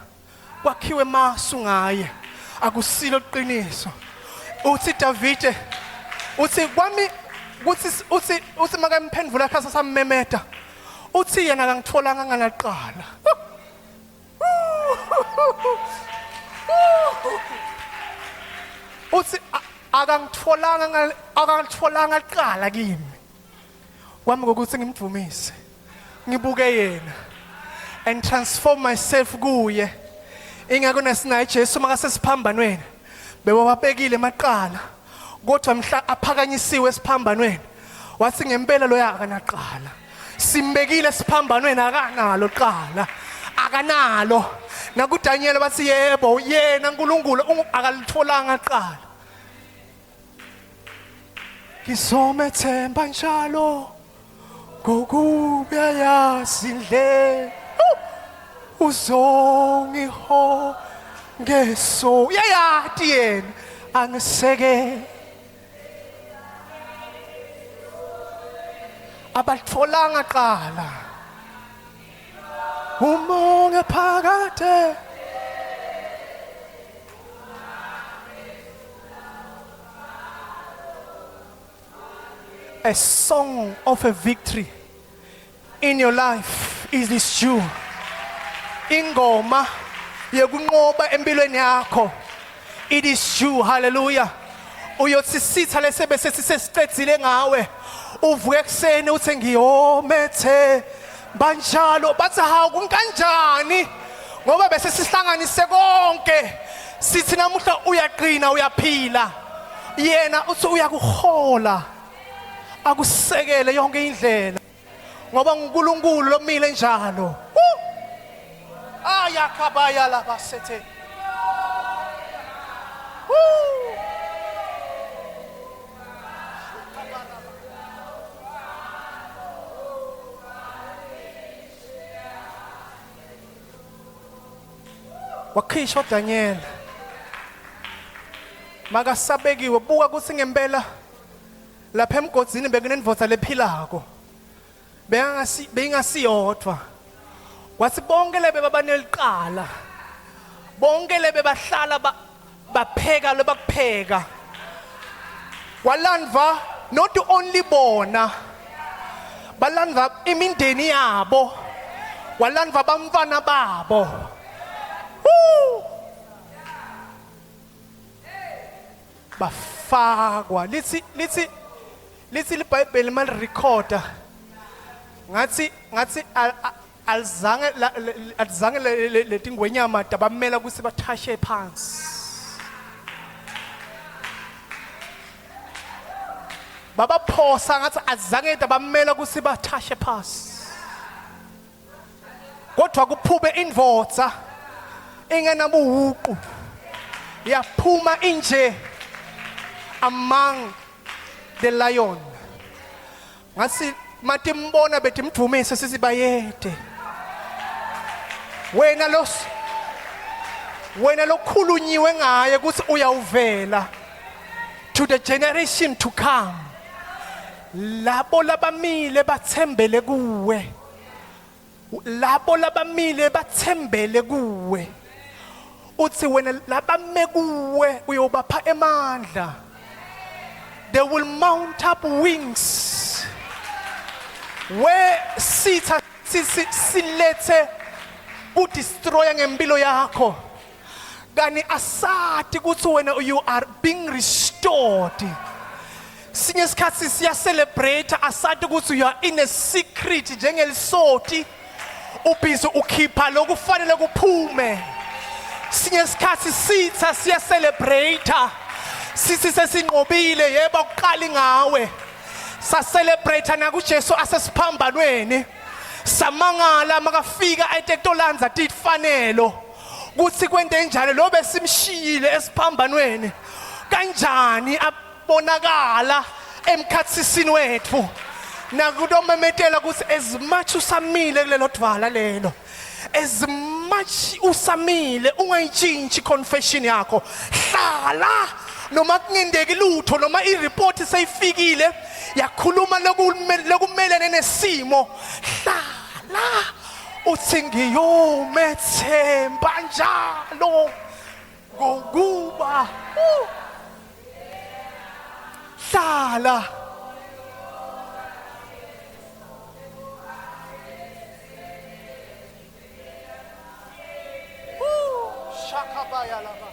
kwakhiwe masu ngaye akusilo iqiniso. Uthi Davide uthi kwami kuthi uthi uthi makamphendvula khasa sammemeta uthi yena akangitholanga ngalaqala. Uthi akangitholanga akangitholanga kuqala kimi. Kwami ngokuthi ngimdumise. Ngibuke yena and transform myself kuye. Ingakho nesinaye Jesu makasesiphambanweni bewabekile emaqala kodwa mhla aphakanyisiwe esiphambanweni wathi ngempela loya akanaqala. Simbekile esiphambanweni akanalo qala. Akanalo. NakuDaniel bathi yebo yena uNkulunkulu akalitholanga qala. Ngizomethemba njalo ngokuba yazi indlela uzongiho ngeso uyayati yena angiseke abatholanga qala umonge phakade A song of a victory in your life is this due. Ingoma yokunqoba empilweni yakho. It is due. Hallelujah. Uyothi sitha lesebe sesisesiqedile ngawe. Uvuke ekuseni uthi ngiyomethe banjalo bathi hawu kunkanjani ngoba bese sihlanganise konke sithi namuhla uyaqina uyaphila yena uthi uyakuhola akusekele yonke indlela ngoba uNkulunkulu lomile njalo ayakhabaya labasethe Wakhishwa Daniel. Makasabekiwe buka ukuthi ngempela lapha emgodzini bekunendvodza lephilako. Bengasi bengasiyodwa. Kwathi bonke lebe babaneliqala. Bonke lebe bahlala bapheka lobakupheka. Kwalandva not only bona balandva imindeni yabo walandva bamfana babo. Woo! Bafakwa lithi lithi lithi libhayibheli malirekhoda ngathi ngathi alizange alizange letingwenyama tabamela ukuthi bathashe phansi babaphosa ngathi azange tabamela ukuthi bathashe phansi kodwa kuphube indvodza ingenabuhuqu yaphuma inje among the lion Ngasi matimbona betimdvumise sithi bayede. Wena los wena lokhulunyiwe ngaye ukuthi uyawuvela to the generation to come. Labo labamile bathembele kuwe. Labo labamile bathembele kuwe. Uthi wena labame kuwe uyobapha emandla. They will mount up wings. Where sitha silethe kudestroya ngempilo yakho. Kani asati ukuthi wena you are being restored. Sinye isikhathi siya celebrate asati ukuthi you are in a secret njengelisoti ubhizi ukhipha lokufanele kuphume. Sinye isikhathi sitha siya celebrate sithi sesinqobile yebo akuqali ngawe. Sa celebrate nakuJesu asesiphambanweni. Samangala makafika etetolanza tifanelo kuthi kwente njani lo besimshiyile esiphambanweni kanjani abonakala emkhathisini wethu nakutomemetela ukuthi as much usamile kulelo dvwala lelo as much usamile ungayitshintshi confession yakho hlala noma kungendeki lutho noma ireport seyifikile. Yakhuluma lokumelene nesimo. Hlala uthi ngiyomethemba njalo ngokuba hlala. Shakabaya laba.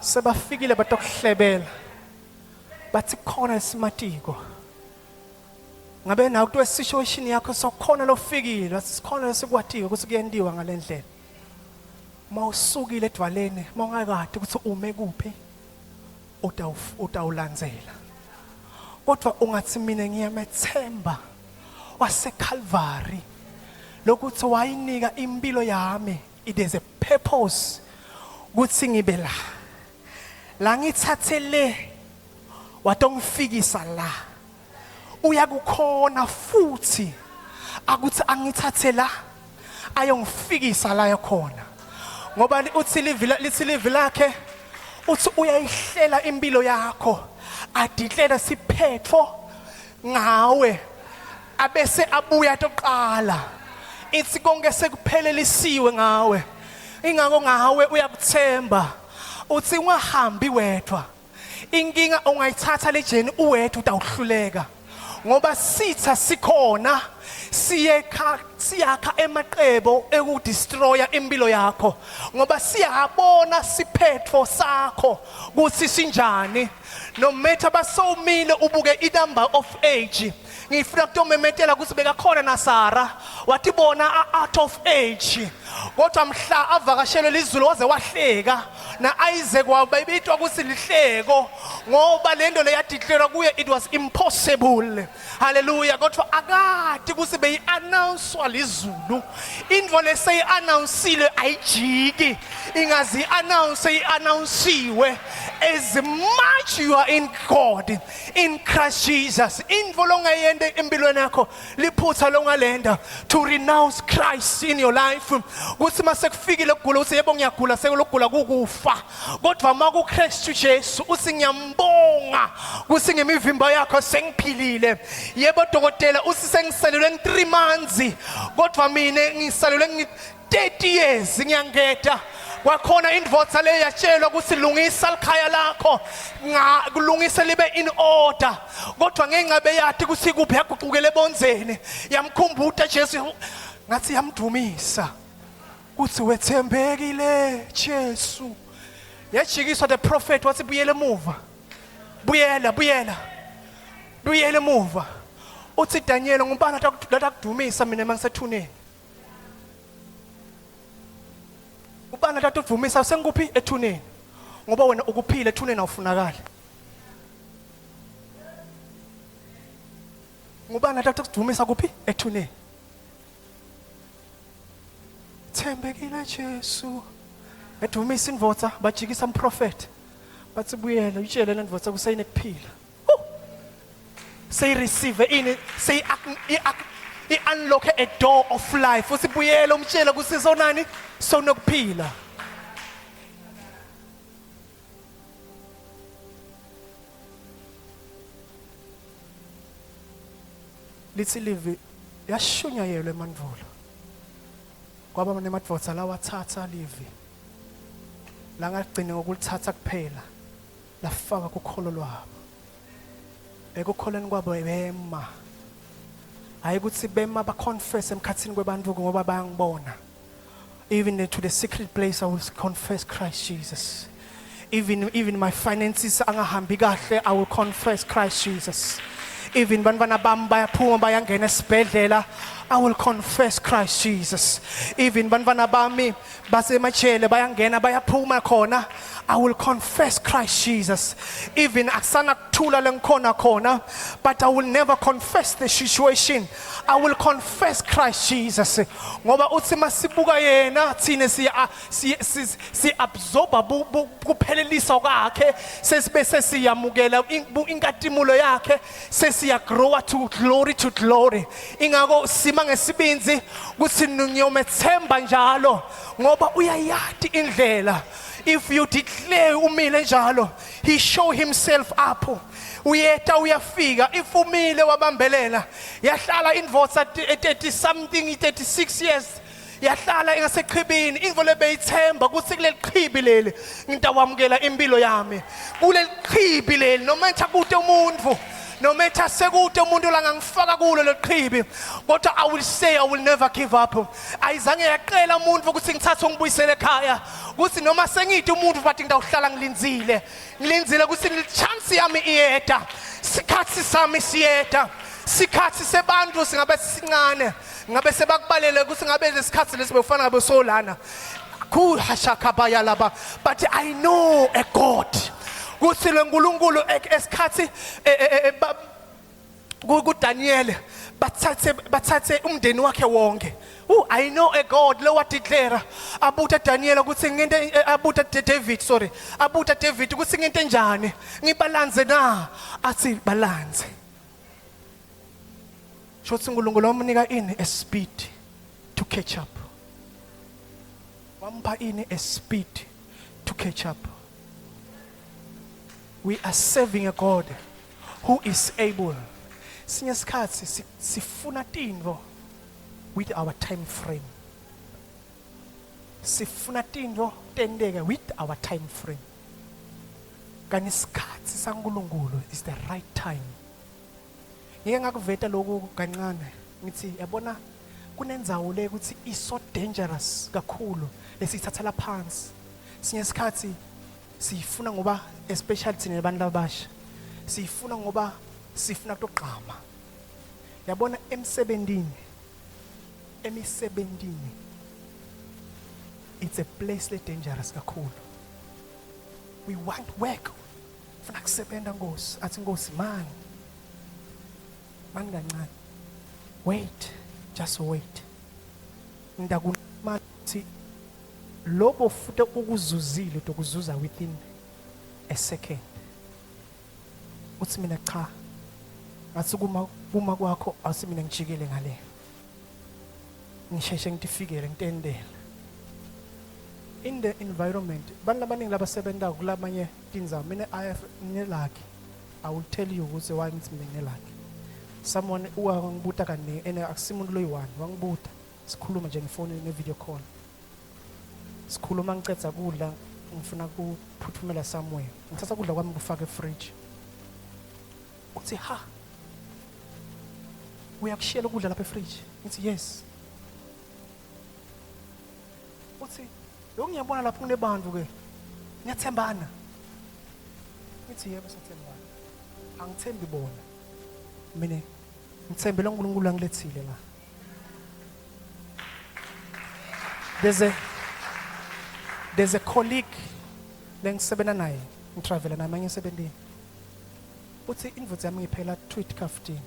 Sebafikile batokuhlebela. Bathi khona isimatiko. Ngabe nawe kuthiwa situation yakho sokhona lofikile, wathi sikhona lesikwatiwe ukuthi kuyentiwa ngalendlela. Uma usukile edwaleni, uma ungakade ukuthi ume kuphi, utawulandzela. Kodwa ungathi mina ngiyamethemba waseCalvary lokuthi wayinika impilo yami, it is a purpose ukuthi ngibe la. La ngithathe le watongifikisa la. Uyakukhona futhi akuthi angithathe la ayongifikisa la khona. Ngoba uthi livi lithi livi lakhe uthi uyayihlela impilo yakho adiklela siphetho ngawe abese abuya atoqala ithi konke sekuphelelisiwe ngawe ingakho ngawe uyakuthemba uthi ungahambi wedwa. Inkinga ungayithatha lejeni uwedwa utawuhluleka ngoba sitha sikhona siyekha siyakha emaqebo ekudestroya impilo yakho ngoba siyabona siphetho sakho kuthi sinjani. No matter basomile ubuke i number of age. Ngifuna kutomemetela ukuthi bekakhona naSara watibona out of age, kodwa mhla avakashelwe lizulu waze wahleka na Isaac wabebitwa ukuthi lihleko ngoba lento leyadeclare kuye it was impossible. Hallelujah. Kodwa akati ukuthi beyi-announcewa lizulu. Into leseyi-announcile ayijiki, ingazi i-announce i-announciwe. As much you are in God, in Christ Jesus, into longayenta empilweni yakho liphutha longalenda to renounce Christ in your life. Kuthi mase kufikile ukugula uthi yebo ngiyagula, sekulokugula kukufa, kodwa uma kuKristu Jesu uthi ngiyambonga kuthi ngemivimba yakho sengiphilile. Yebo dokotela uthi sengisalelwe ngi 3 months, kodwa mina ngisalelwe ngi 30 years ngiyangeda. Kwakhona indvodza le yatshelwa ukuthi lungisa likhaya lakho, kulungisa libe in order, kodwa ngenxa beyati ukuthi kuphi yaguqukele ebonzeni. Yamkhumbuta Jesu, ngathi yamdumisa kuthi wethembekile Jesu. Yajikiswa the prophet wathi buyela emuva, buyela, buyela, buyela emuva. Uthi Daniel ngubani atakudumisa mina mangisethuneni? Ubani atatudumisa sengikuphi ethuneni? Ngoba wena ukuphila ethuneni awufunakali. Ngubani atatudumisa kuphi ethuneni? Thembekile Jesu. Edumisa indvodza bajikisa umprofeti. Bathi buyela utshele le ndvodza kusayinekuphila. Seyireceive ini seyi i-unlock a door of life. Uthi buyela umtshele ukuthi sonani sonokuphila. Lithi livi yashunyayelwa emandvulo. Kwaba nemadvodza lawathatha livi langagcini ngokulithatha kuphela, lafaka kukholo lwabo. Ekukholeni kwabo bema, hayi ukuthi bema baconfess emkhathini kwebantu ngoba bayangibona. Even to the secret place I will confess Christ Jesus. Even my finances angahambi kahle, I will confess Christ Jesus. Even bantwana bami bayaphuma bayangena esibhedlela, I will confess Christ Jesus. Even bantwana bami basemajele bayangena bayaphuma khona. I will confess Christ Jesus. Even akusana kuthula lengikhona khona, but I will never confess the situation. I will confess Christ Jesus. Ngoba uthi masibuka yena thina siya si si absorba kuphelelisa kwakhe sesibe sesiyamukela inkatimulo yakhe sesiya grow to glory to glory. Ingako sima ngesibinzi kuthi ngiyomethemba njalo ngoba uyayati indlela. If you declare umile njalo, he show himself up. Uyeta uyafika if umile wabambelela. Yahlala indvodza 30 something 36 years yahlala ingasechibini intfo lebeyithemba ukuthi kuleli chibi leli ngitawamukela impilo yami kuleli chibi leli noma etha kute umuntu noma etha sekude umuntu langangifaka kulo lechibi kodwa i will say i will never give up ayizange yaqela umuntu ukuthi ngithathe ungibuyisele ekhaya ukuthi noma sengide umuntu but ngitawuhlala ngilindzile ngilindzile ukuthi chance yami iyeda sikhathi sami siyeda sikhathi sebantu singabe sincane ngabe sebakubalele ukuthi ngabe lesikhathi lesi bewufana ngabe solana kuhashakabaya laba but i know a god kuthi lenkulunkulu esikhathi e, e, e, kuDaniel bathathe bathathe umndeni wakhe wonke Oh, I know a God lo wadeclare abuta Daniel ukuthi nginte abuta David sorry abuta David ukuthi nginte njani ngibalanze na athi balanze Shothi uNkulunkulu wamnika ini a speed to catch up. Wampha ini a speed to catch up. We are serving a God who is able. Sinye isikhathi sifuna tintfo with our time frame. Sifuna tintfo tenteke with our time frame. Kanti isikhathi saNkulunkulu is the right time. Ngike ngakuveta lokhu kancane ngithi yabona kunendzawo le ukuthi iso dangerous kakhulu lesiyithathela phansi. Sinye isikhathi siyifuna ngoba especially thina abantu abasha siyifuna ngoba sifuna ukugqama. Yabona emsebentini emisebentini it's a place le dangerous kakhulu. We want work funa kusebenza Nkosi athi Nkosi mani mani kancane wait just wait ndakumathi lobo futhi ukuzuzile dokuzuza within a second uthi mina cha ngathi kuma kuma kwakho awuthi mina ngijikele ngale ngisheshe ngitifikele ngitendele in the environment bantu abaningi labasebenza kulamanye tindzawo mina i have nginelakhi i will tell you ukuthi why ngithi mina nginelakhi someone uwangibuta kaningi and akusimuntu loyi-one wangibuta sikhuluma nje ngefoni nge-video call sikhuluma ngicedza kudla ngifuna kuphuthumela somewhere ngithatha kudla kwami kufake efridge uthi ha uyakushiyela ukudla lapha efridge ngithi yes uthi lokhu ngiyabona lapho kunebantu ke niyathembana ngithi yebo sathembana angithembi bona mina ngithembele uNkulunkulu angilethile la there's a there's a colleague lengisebenza naye ngitravela naye manje ngisebentini uthi indvodza yami ngiphela tweet kaftin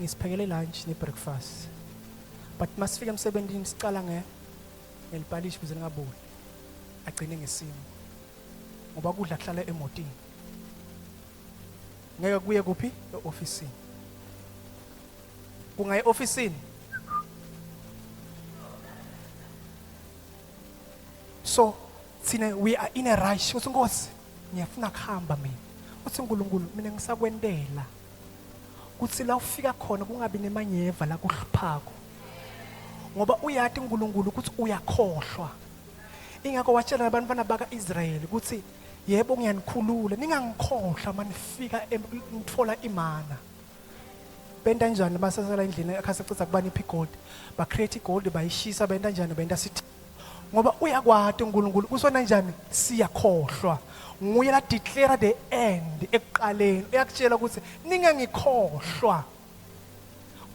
ngisiphekele lunch ne breakfast but masifika emsebenzini sicala nge ngelipalishi kuze lingaboli agcine ngesimo ngoba kudla kuhlala emotini ngeke kuye kuphi eofisini kungaye ofisini so thina we are in a rush uthi nkosi ngiyafuna kuhamba mina uthi uNkulunkulu mina ngisakwentela kuthi la ufika khona kungabi nemanyeva la kuhluphako ngoba uyati uNkulunkulu ukuthi uyakhohlwa ingakho watshela abantwana baka-Israyeli ukuthi yebo ngiyanikhulula ningangikhohlwa manifika nithola imana benta njani basasela endlini akhasecitha kubanipha igold ba create igold bayishisa benta njani benta sithi ngoba uyakwati uNkulunkulu kusona njani siyakhohlwa nguye la declare the end ekuqaleni uyakutshela ukuthi ningangikhohlwa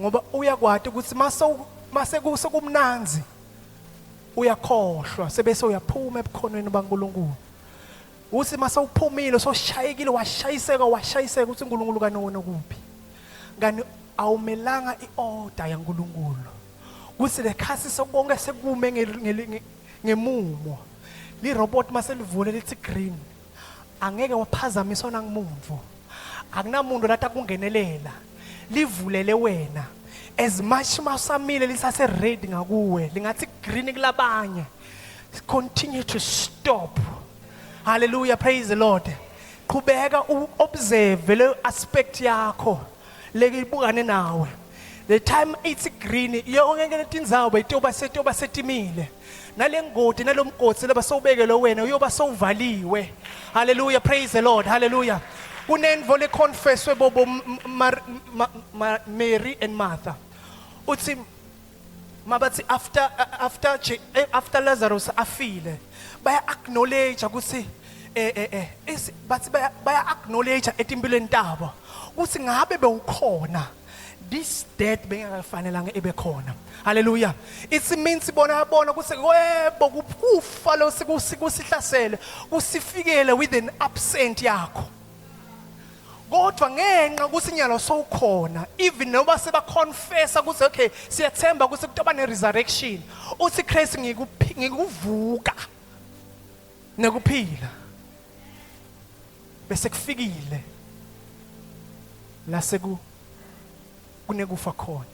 Ngoba uyakwati ukuthi mase mase kusekumnanzi uyakhohlwa sebese uyaphuma ebukhonweni baNkulunkulu. Uthi mase uphumile soshayekile washayiseka washayiseka uthi uNkulunkulu kani wona kuphi? Kani awumelanga iorder yaNkulunkulu. Kuthi lekhasi sokonke sekume ngemumo. Li robot mase livule lithi green. Angeke waphazamiswa nangumuntu. Akunamuntu lata kungenelela. Livulele wena. As much mawusamile lisase red ngakuwe, lingathi green kulabanye. Continue to stop. Hallelujah, praise the Lord. Qhubeka uobserve le aspect yakho lekibukane nawe. The time it's green yonke letindzawo beyitoba setoba setimile. Nalengodi nalomgodi labasowubekele wena uyoba sowuvaliwe. Hallelujah, praise the Lord. Hallelujah. Kunendvo le confesswe bobo Mary and Martha. Uthi mabathi after after after Lazarus afile baya acknowledge ukuthi eh eh eh is bathi baya baya acknowledge etimpilweni tabo ukuthi ngabe bewukhona this death bengakafanelanga ibe khona. Hallelujah. It means bona bona ukuthi webo kufa lo sikusihlasele kusifikele with an absent yakho. Kodwa ngenxa ukuthi inyalo sowukhona even noba sebaconfessa ukuthi okay siyathemba ukuthi kutoba ne resurrection uthi Christ ngikuvuka nekuphila bese kufikile la seku kunekufa khona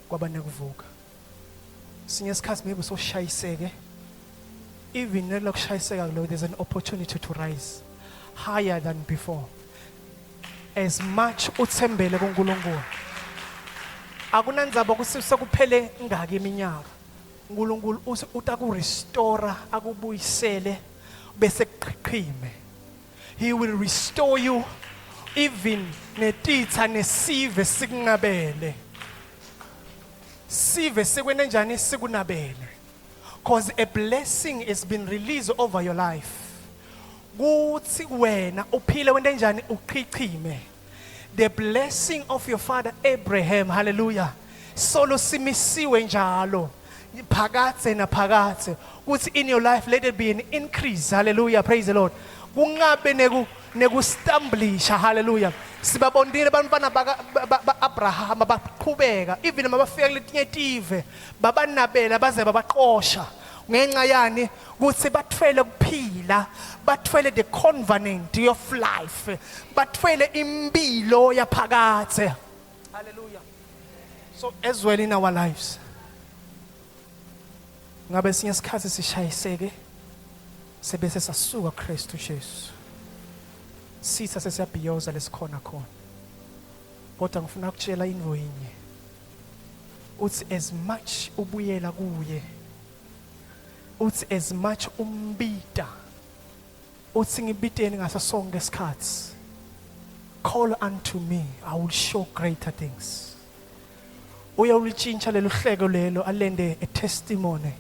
kwaba nekuvuka. Sinye isikhathi maybe soshayiseke even nelokushayiseka lo there's an opportunity to rise higher than before. As much uthembele kuNkulunkulu akunandzaba ukuthi sekuphele ngaki iminyaka uNkulunkulu uthi utakurestore akubuyisele bese kuqhiqhime. He will restore you even netitha nesive sikunqabele. Sive sikwene njani sikunabele. Cause a blessing has been released over your life. Kuthi wena uphile wente njani uqhiqhime. The blessing of your father Abraham, hallelujah. Solo simisiwe njalo phakathe naphakathe kuthi in your life let there be an increase. Hallelujah, praise the Lord. Kungabe neku nekustumblisha. Hallelujah. Sibabondile abantwana baka ba-Abraham baqhubeka even mabafika kuletinye tive babanabela baze babaqosha ngenxa yani kuthi bathwele kuphila, bathwele the covenant of life, bathwele impilo yaphakathe. Hallelujah. So as well in our lives ngabe sinye isikhathi sishayiseke sebese sasuka Kristu Jesu sitha sesiyabhiyoza lesikhona khona kodwa ngifuna ukutshela into yinye uthi as much ubuyela kuye uthi as much umbita uthi ngibiteni ngaso sonke isikhathi call unto me I will show greater things. Uyawulitshintsha lelo hleko lelo alende a testimony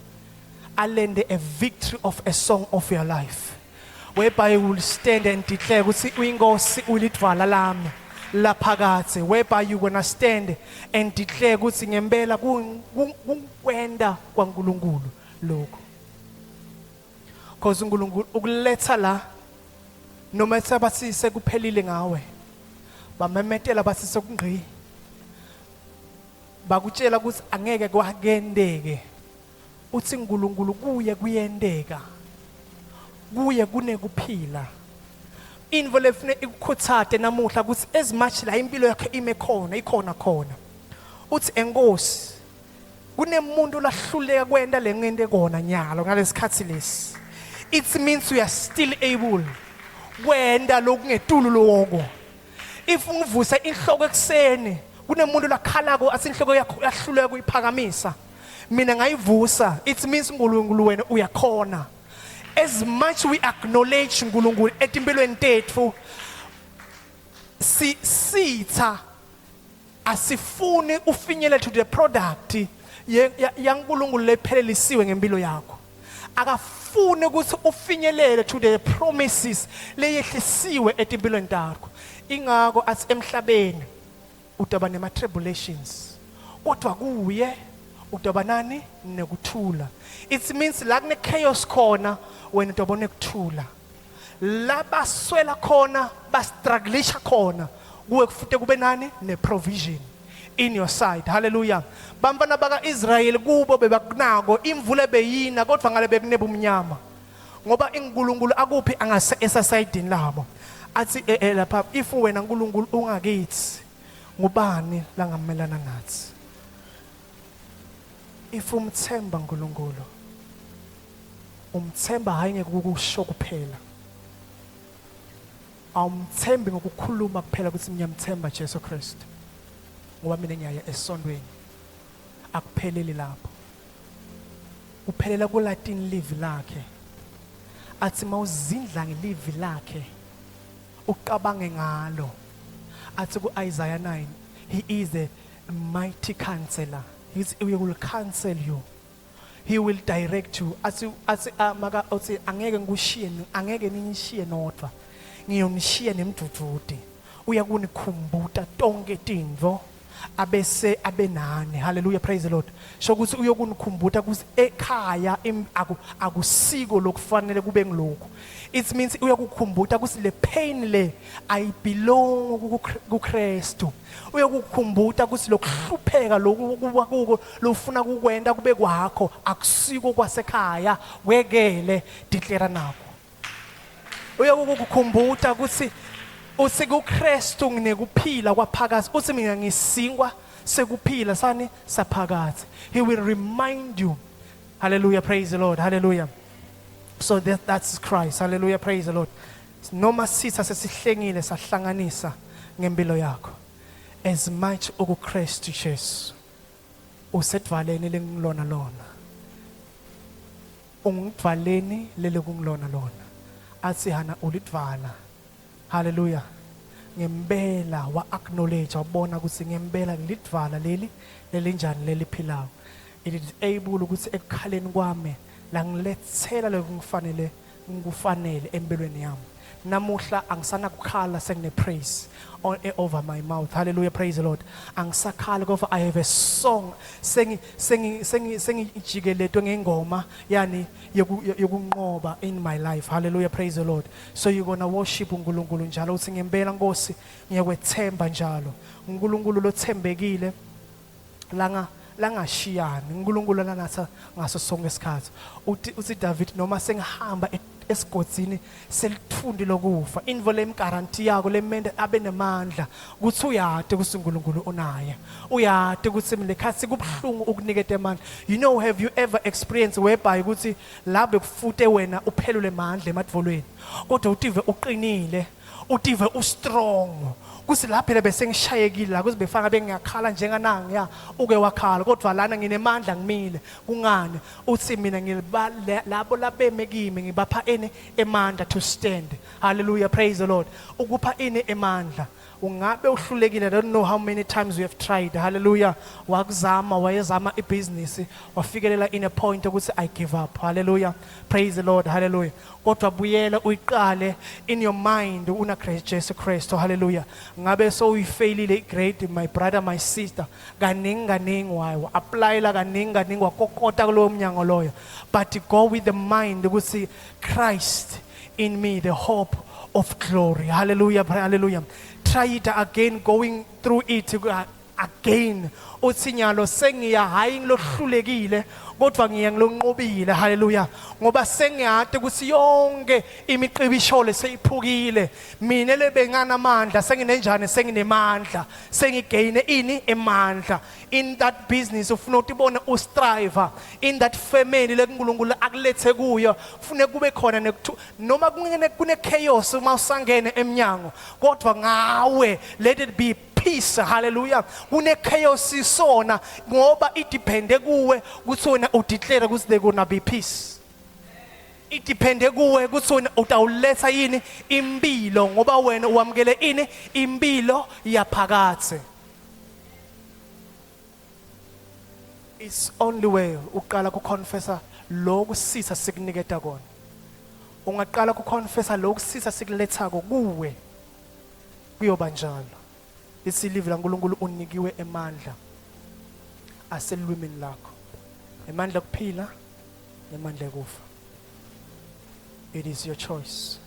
alende a victory of a song of your life whereby you will stand and declare ukuthi uyinkosi ulidvwala lami laphakathe whereby you gonna stand and declare ukuthi ngempela kunkwenda kwaNkulunkulu lokho because uNkulunkulu ukuletha la noma sebathi sekuphelile ngawe bamemetela bathi sekungqi bakutshela ukuthi angeke kwakendeke uthi uNkulunkulu kuye kuyenteka kuye kunekuphila. Intfo lefune ikukhutsate namuhla ukuthi as much la impilo yakho ime khona ikhona khona uthi enkosi kunemuntu lahluleka kwenta lengente kona nyalo ngalesikhathi lesi. It means you are still able kwenta lokungetulu loko. If ungivuse inhloko ekuseni kunemuntu lakhalako athi inhloko yakho yahluleka kuyiphakamisa mina ngayivusa it means uNkulunkulu wena uyakhona. As much we acknowledge uNkulunkulu etimpilweni tethu si sitha asifuni ufinyele to the product yaNkulunkulu lephelelisiwe ngempilo yakho. Akafuni ukuthi ufinyelele to the promises leyehlisiwe etimpilweni takho. Ingako athi emhlabeni utaba nema tribulations. Kodwa kuye utoba nani? Nekuthula. It means la kune chaos khona wena utoba nekuthula. La baswela khona, bastrugglisha khona, kuwe kufute kube nani? Ne provision in your side. Hallelujah. Bantwana baka Israel kubo bebakunako imvula beyina kodwa ngale bekunebumnyama. Ngoba iNkulunkulu akuphi angase esasayidini labo. Athi eh, eh lapha if wena uNkulunkulu ungakithi ngubani langamelana nathi? If umthemba uNkulunkulu umthemba hayi ngekukusho kuphela. Awumthembi ngokukhuluma kuphela ukuthi ngiyamthemba Jesu Kristu. Ngoba mina ngiyaya esontweni. Akupheleli lapho. Kuphelela kulatini livi lakhe. Athi mawuzindla ngelivi lakhe uqabange ngalo. Athi ku-Isaiah 9 he is a mighty counselor. He will counsel you. He will direct you. Athi athi ah, maka uthi angeke ngikushiye angeke ningishiye nodwa. Ngiyonishiya nemdvudvuti. Uyakunikhumbuta tonke tintfo abese abenani. Hallelujah, praise the Lord. Sho ukuthi uyokunikhumbuta ukuthi ekhaya akusiko lokufanele kube ngilokhu. It means uyakukhumbuta ukuthi le pain le I belong kuKristu. Uyokukhumbuta ukuthi lokuhlupheka lokhu kuba kuko lofuna kukwenta kube kwakho akusiko kwasekhaya wekele declare nako. Uyokukukhumbuta ukuthi uthi kuKristu nginekuphila kwaphakathi uthi mina ngisingwa sekuphila sani saphakathi. He will remind you. Hallelujah, praise the Lord. Hallelujah. So that's Christ. Hallelujah, praise the Lord. Noma sitha sesihlengile sahlanganisa ngempilo yakho. As much ukuKristu Jesu usedvaleni lengilona lona. Ungidvaleni lele kungilona lona. Athi hana ulidvala. Hallelujah. Ngempela wa acknowledge wabona ukuthi ngempela ngilidvala leli lelinjani leliphilayo. It is able ukuthi ekukhaleni kwami la ngilethela lokungifanele ngikufanele empilweni yami. Namuhla angisanakukhala sengine praise on, eh, over my mouth. Hallelujah, praise the Lord. Angisakhali kodwa I have a song sengi sengi sengi sengijikeletwe ngengoma yani yokunqoba in my life. Hallelujah, praise the Lord. So you gonna worship uNkulunkulu njalo uthi ngempela Nkosi ngiyakwethemba njalo. uNkulunkulu lothembekile langa langashiyani uNkulunkulu lanatha ngaso sonke isikhathi uthi uthi David noma sengihamba esigodzini selithundi lokufa invo lemgaranti yako lemende abe nemandla ukuthi uyade ukuthi uNkulunkulu unaye uyade ukuthi mina lekhathi kubuhlungu ukuniketa amandla. You know, have you ever experienced whereby ukuthi la bekufute wena uphelule mandla emadvolweni kodwa utive uqinile utive ustrong kuthi la phela bese ngishayekile la kuze befaka bengiyakhala njenganangi ya uke wakhala kodwa lana nginemandla ngimile kungani uthi mina ngiliba labo labeme kimi ngibapha ini emandla to stand. Hallelujah, praise the Lord. Ukupha ini emandla ungabe uhlulekile. I don't know how many times we have tried. Hallelujah. Wakuzama wayezama ibusiness wafikelela in a point ukuthi I give up. Hallelujah, praise the Lord. Hallelujah. Kodwa buyela uyiqale in your mind una Christ Jesu Christ. Hallelujah. Ngabe so uyifailile igrade, my brother, my sister, kaningi kaningi wayo applyela kaningi kaningi wakokota kulowo mnyango loyo, but go with the mind ukuthi Christ in me, the hope of glory. Hallelujah, hallelujah. Try it again, going through it again uthi nyalo sengiya hayi ngilohlulekile kodwa ngiya ngilonqobile. Haleluya, ngoba sengiyade ukuthi yonke imiqibisholo seyiphukile mina lebengana amandla senginenjani senginemandla sengigaine ini emandla. In that business ufuna utibone ustrive, in that family lekuNkulunkulu akulethe kuyo kufune kube khona nekuthu noma kune kune chaos uma usangene eminyango kodwa ngawe let it be peace. Hallelujah. Kune chaos isona ngoba idepende kuwe ukuthi wena udeclare ukuthi there gonna be peace. Idepende kuwe ukuthi wena utawuletha yini impilo ngoba wena uwamukele ini impilo yaphakathe. It's only way uqala kuconfessa lokhu sitha sikuniketa kona. Ungaqala kuconfessa lokhu sitha sikulethako kuwe kuyoba njalo. Lithi livi laNkulunkulu unikiwe emandla. Aselulwimini lakho. Emandla okuphila nemandla ekufa. It is your choice.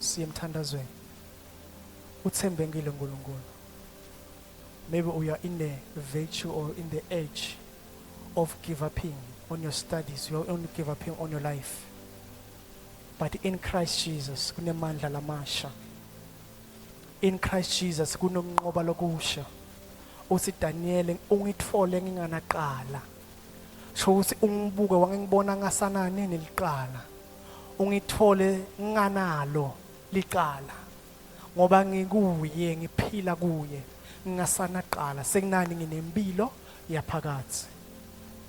Siye emthandazweni. Uthembekile uNkulunkulu. Maybe we are in the virtue or in the edge of give uping on your studies, you are on give uping on your life. But in Christ Jesus kunemandla lamasha. In Christ Jesus kunokunqoba lokusha. Uthi Daniel ungitfole nginganaqala. Sho ukuthi ungibuke wangibona ngasanani neliqala. Ungithole nginganalo licala. Ngoba ngikuye ngiphila kuye ngingasanaqala sekunani nginempilo yaphakathi.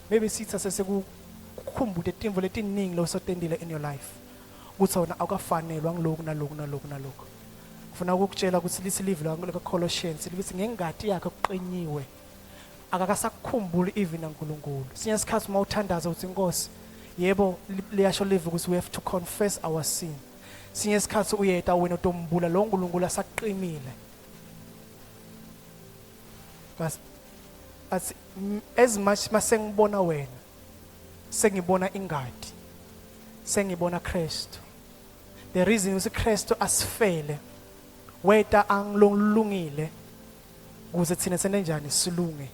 Maybe sitha sesekukhumbude timvo letiningi losotendile in your life. Kuthi wona awukafanelwa ngiloku naloku naloku naloku. Ngifuna ukukutshela ukuthi lithi live la Colossians lithi ngengati yakhe kuqinyiwe. Akakasakukhumbuli even naNkulunkulu. Sinye isikhathi uma uthandaza uthi Nkosi yebo liyasho live ukuthi we have to confess our sin. Sinye isikhathi uyeta wena utombula lo nkulunkulu asakuqinile. Bas athi as much masengibona wena sengibona ingadi sengibona Kristu. The reason ukuthi Kristu asifele weta angilungile ukuze thina sente njani silunge.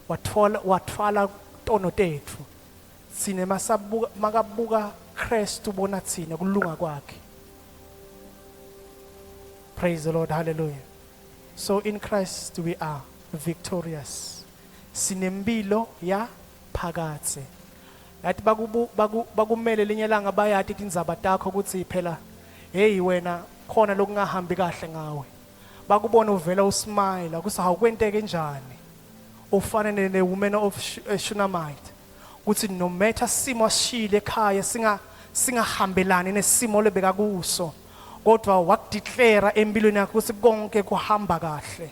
Wathola wathwala tono tethu. Thina masabuka makabuka Kristu bona thina kulunga kwakhe. Praise the Lord, hallelujah. So in Christ we are victorious. Sinempilo ya phakathe. Yathi bakubu baku, bakumele linye langa bayati tindzaba takho ukuthi phela hey wena khona lokungahambi kahle ngawe. Bakubona uvela usmile ukuthi awukwenteke njani. Ufane ne woman of Shunammite. Ukuthi no matter simo asishile ekhaya singa singahambelani nesimo lebeka kuso. Kodwa wakudeclare empilweni yakhe ukuthi konke kuhamba kahle.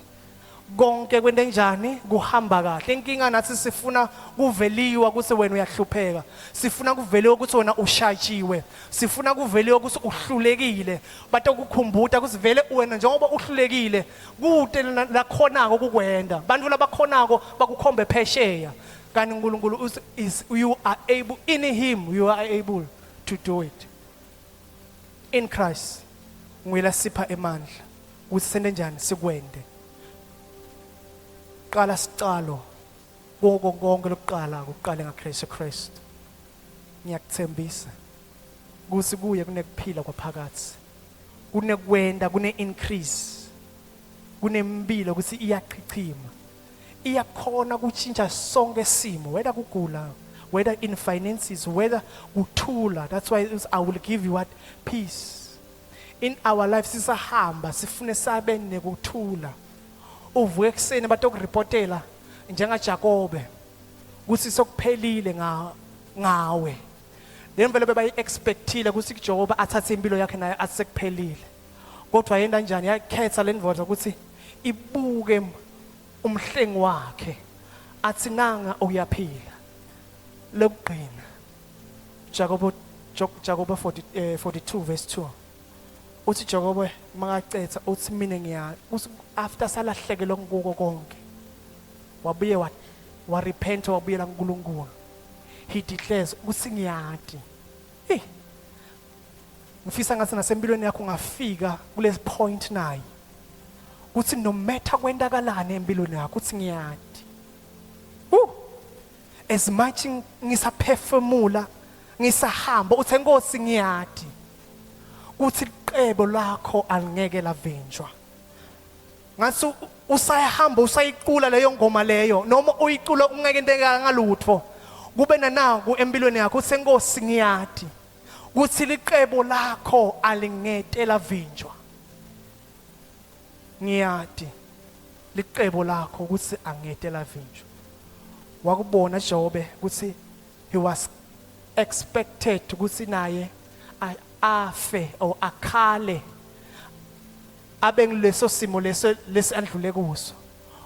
Konke kwente njani kuhamba kahle. Inkinga nathi sifuna kuveliwa ukuthi wena uyahlupheka. Sifuna kuveliwa ukuthi wena ushatshiwe. Sifuna kuveliwa ukuthi uhlulekile. Batokukhumbuta ukuthi vele wena njengoba uhlulekile kute lakhonako kukwenda. Bantu labakhonako bakukhombe phesheya. Kanti uNkulunkulu is you are able in him you are able to do it. In Christ nguye lasipha emandla ukuthi sente njani sikwende. Qala sicalo koko konke lokuqala kuqale ngaKristu Kristu. Ngiyakuthembisa ukuthi kuye kunekuphila kwaphakathi. Kunekwenda kune increase. Kunempilo ukuthi iyachichima. Iyakhona kutshintsha sonke isimo whether kugula whether in finances whether kuthula. That's why I will give you what peace. In our life sisahamba sifune sabe nekuthula. Uvuke ekuseni batokuripotela njengaJakobe ukuthi sokuphelile nga ngawe. Lemvelo bebayi expectile ukuthi kuJobe athathe impilo yakhe naye athi sekuphelile. Kodwa yenta njani yakhetha lendvodza ukuthi ibuke umhlengi wakhe athi nanga uyaphila. Lokugcina Jakobo Jakobo 40, 42 verse 2 uthi Jakobe makacetha uthi mina ngiya after salahlekelwa kuko konke wabuye wa, wa repent wabuyela kuNkulunkulu. He declares ukuthi ngiyati. Hey ngifisa ngathi nasempilweni yakho ungafika kule point nayi kuthi no matter kwentakalani empilweni yakho uthi ngiyati. Woo! As much ngisaphefumula ngisahamba uthi enkosi ngiyati kuthi iqebo lakho alingeke lavinjwa. Ngathi usayahamba usayicula leyo ngoma leyo noma uyicula ungeke into ngalutho kube nanaku empilweni yakho uthi enkosi ngiyati kuthi liqebo lakho alingete lavinjwa. Ngiyati liqebo lakho ukuthi angete lavinjwa. Wakubona Jobe ukuthi he was expected ukuthi naye afe or akhale abe ngileso simo leso lesandlule kuso.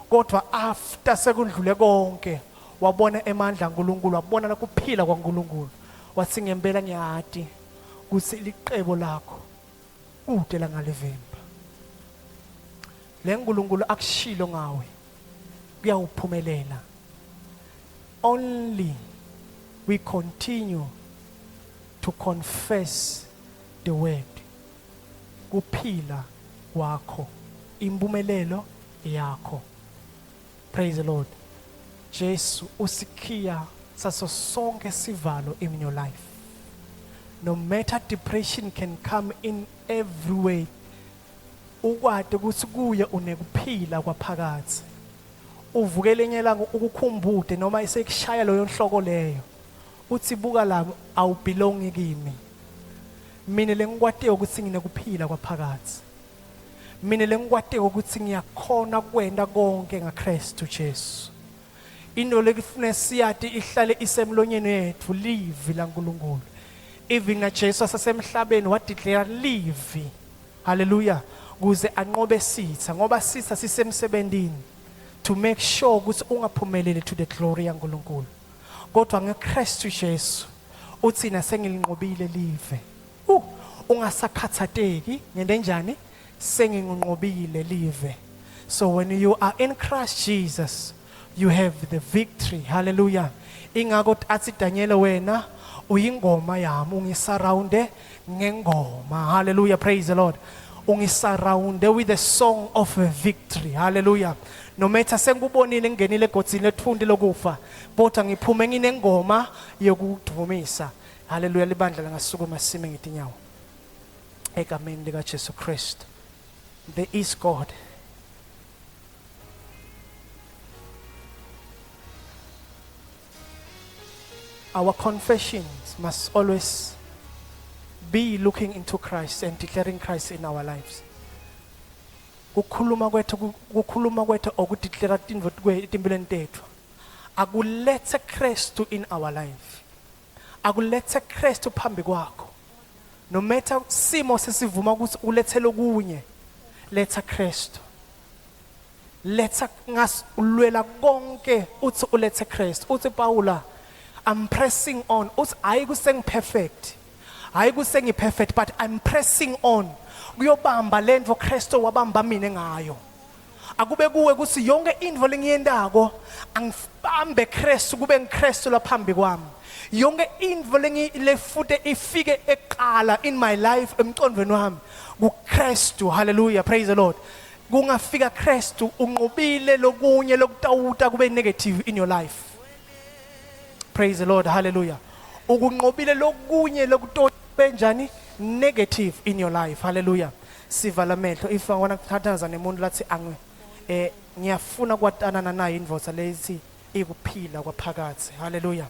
Kodwa after sekundlule konke wabona emandla kaNkulunkulu, wabona lokuphila kwaNkulunkulu. Wathi ngempela ngiyati ukuthi liqebo lakho kude la ngalivimba. Le nkulunkulu akushilo ngawe kuyawuphumelela. only we continue to confess the word. Kuphila kwakho, impumelelo yakho. Praise the Lord. Jesu usikhiya saso sonke sivalo in your life. No matter depression can come in every way, ukwati ukuthi kuye unekuphila kwaphakadze. Uvuke lenye ilanga ukukhumbute noma isekushaya leyo nhloko leyo. Uthi buka la, awubelongi kimi. Mina lengikwatiyo ukuthi nginekuphila kwaphakadze. Mina lengikwatiyo ukuthi ngiyakhona kwenta konke ngaKristu Jesu. Into lekufuna siyati ihlale isemlonyeni yethu, livi laNkulunkulu. Even na Jesu asasemhlabeni wadeclare livi. Hallelujah. Kuze anqobe sitha, ngoba sitha sisemsebentini to make sure ukuthi ungaphumeleli to the glory yaNkulunkulu. Kodwa ngeKristu Jesu uthi nasengilinqobile live. Ungasakhathateki ngento enjani, senginqobile live. So when you are in Christ Jesus, you have the victory. Hallelujah. Ingakho athi Daniel, wena uyingoma yami, ungisurrounde ngengoma. Hallelujah. Praise the Lord. Ungisurrounde with a song of victory. Hallelujah. No matter sengikubonile ngingenile egodzini lethunti lokufa, kodwa ngiphume nginengoma yokudvumisa. Hallelujah. Libandla langasukuma sime ngetinyawo. Egameni lika Jesu Christ. There is God. Our confessions must always be looking into Christ and declaring Christ in our lives. Kukhuluma kwethu okudeclare tintfo etimpilweni tetfu akulethe Kristu in our life, akulethe Kristu phambi kwakho. No matter simo sesivuma ukuthi ulethe lokunye, letha Kristu. Letha ngas ulwela konke, uthi ulethe Kristu. Uthi Paula, "I'm pressing on." Uthi hayi kusengi perfect, hayi kusengi perfect, but I'm pressing on kuyobamba lento Kristu wabamba mina ngayo. Akube kuwe ukuthi yonke into lengiyendako angibambe Kristu, kube ngiKristu laphambi kwami. Yonke into lefute ifike eqala in my life, emcondweni wami, kuKristu. Hallelujah. Praise the Lord. Kungafika Kristu, unqobile lokunye lokutawuta kube negative in your life. Praise the Lord. Hallelujah. Ukunqobile lokunye lokutota benjani negative in your life. Hallelujah. Sivala amehlo. If I want kuthandaza nemuntu lathi angi ngiyafuna kwatanana nayo indvodza lethi ikuphila kwaphakathi. Hallelujah.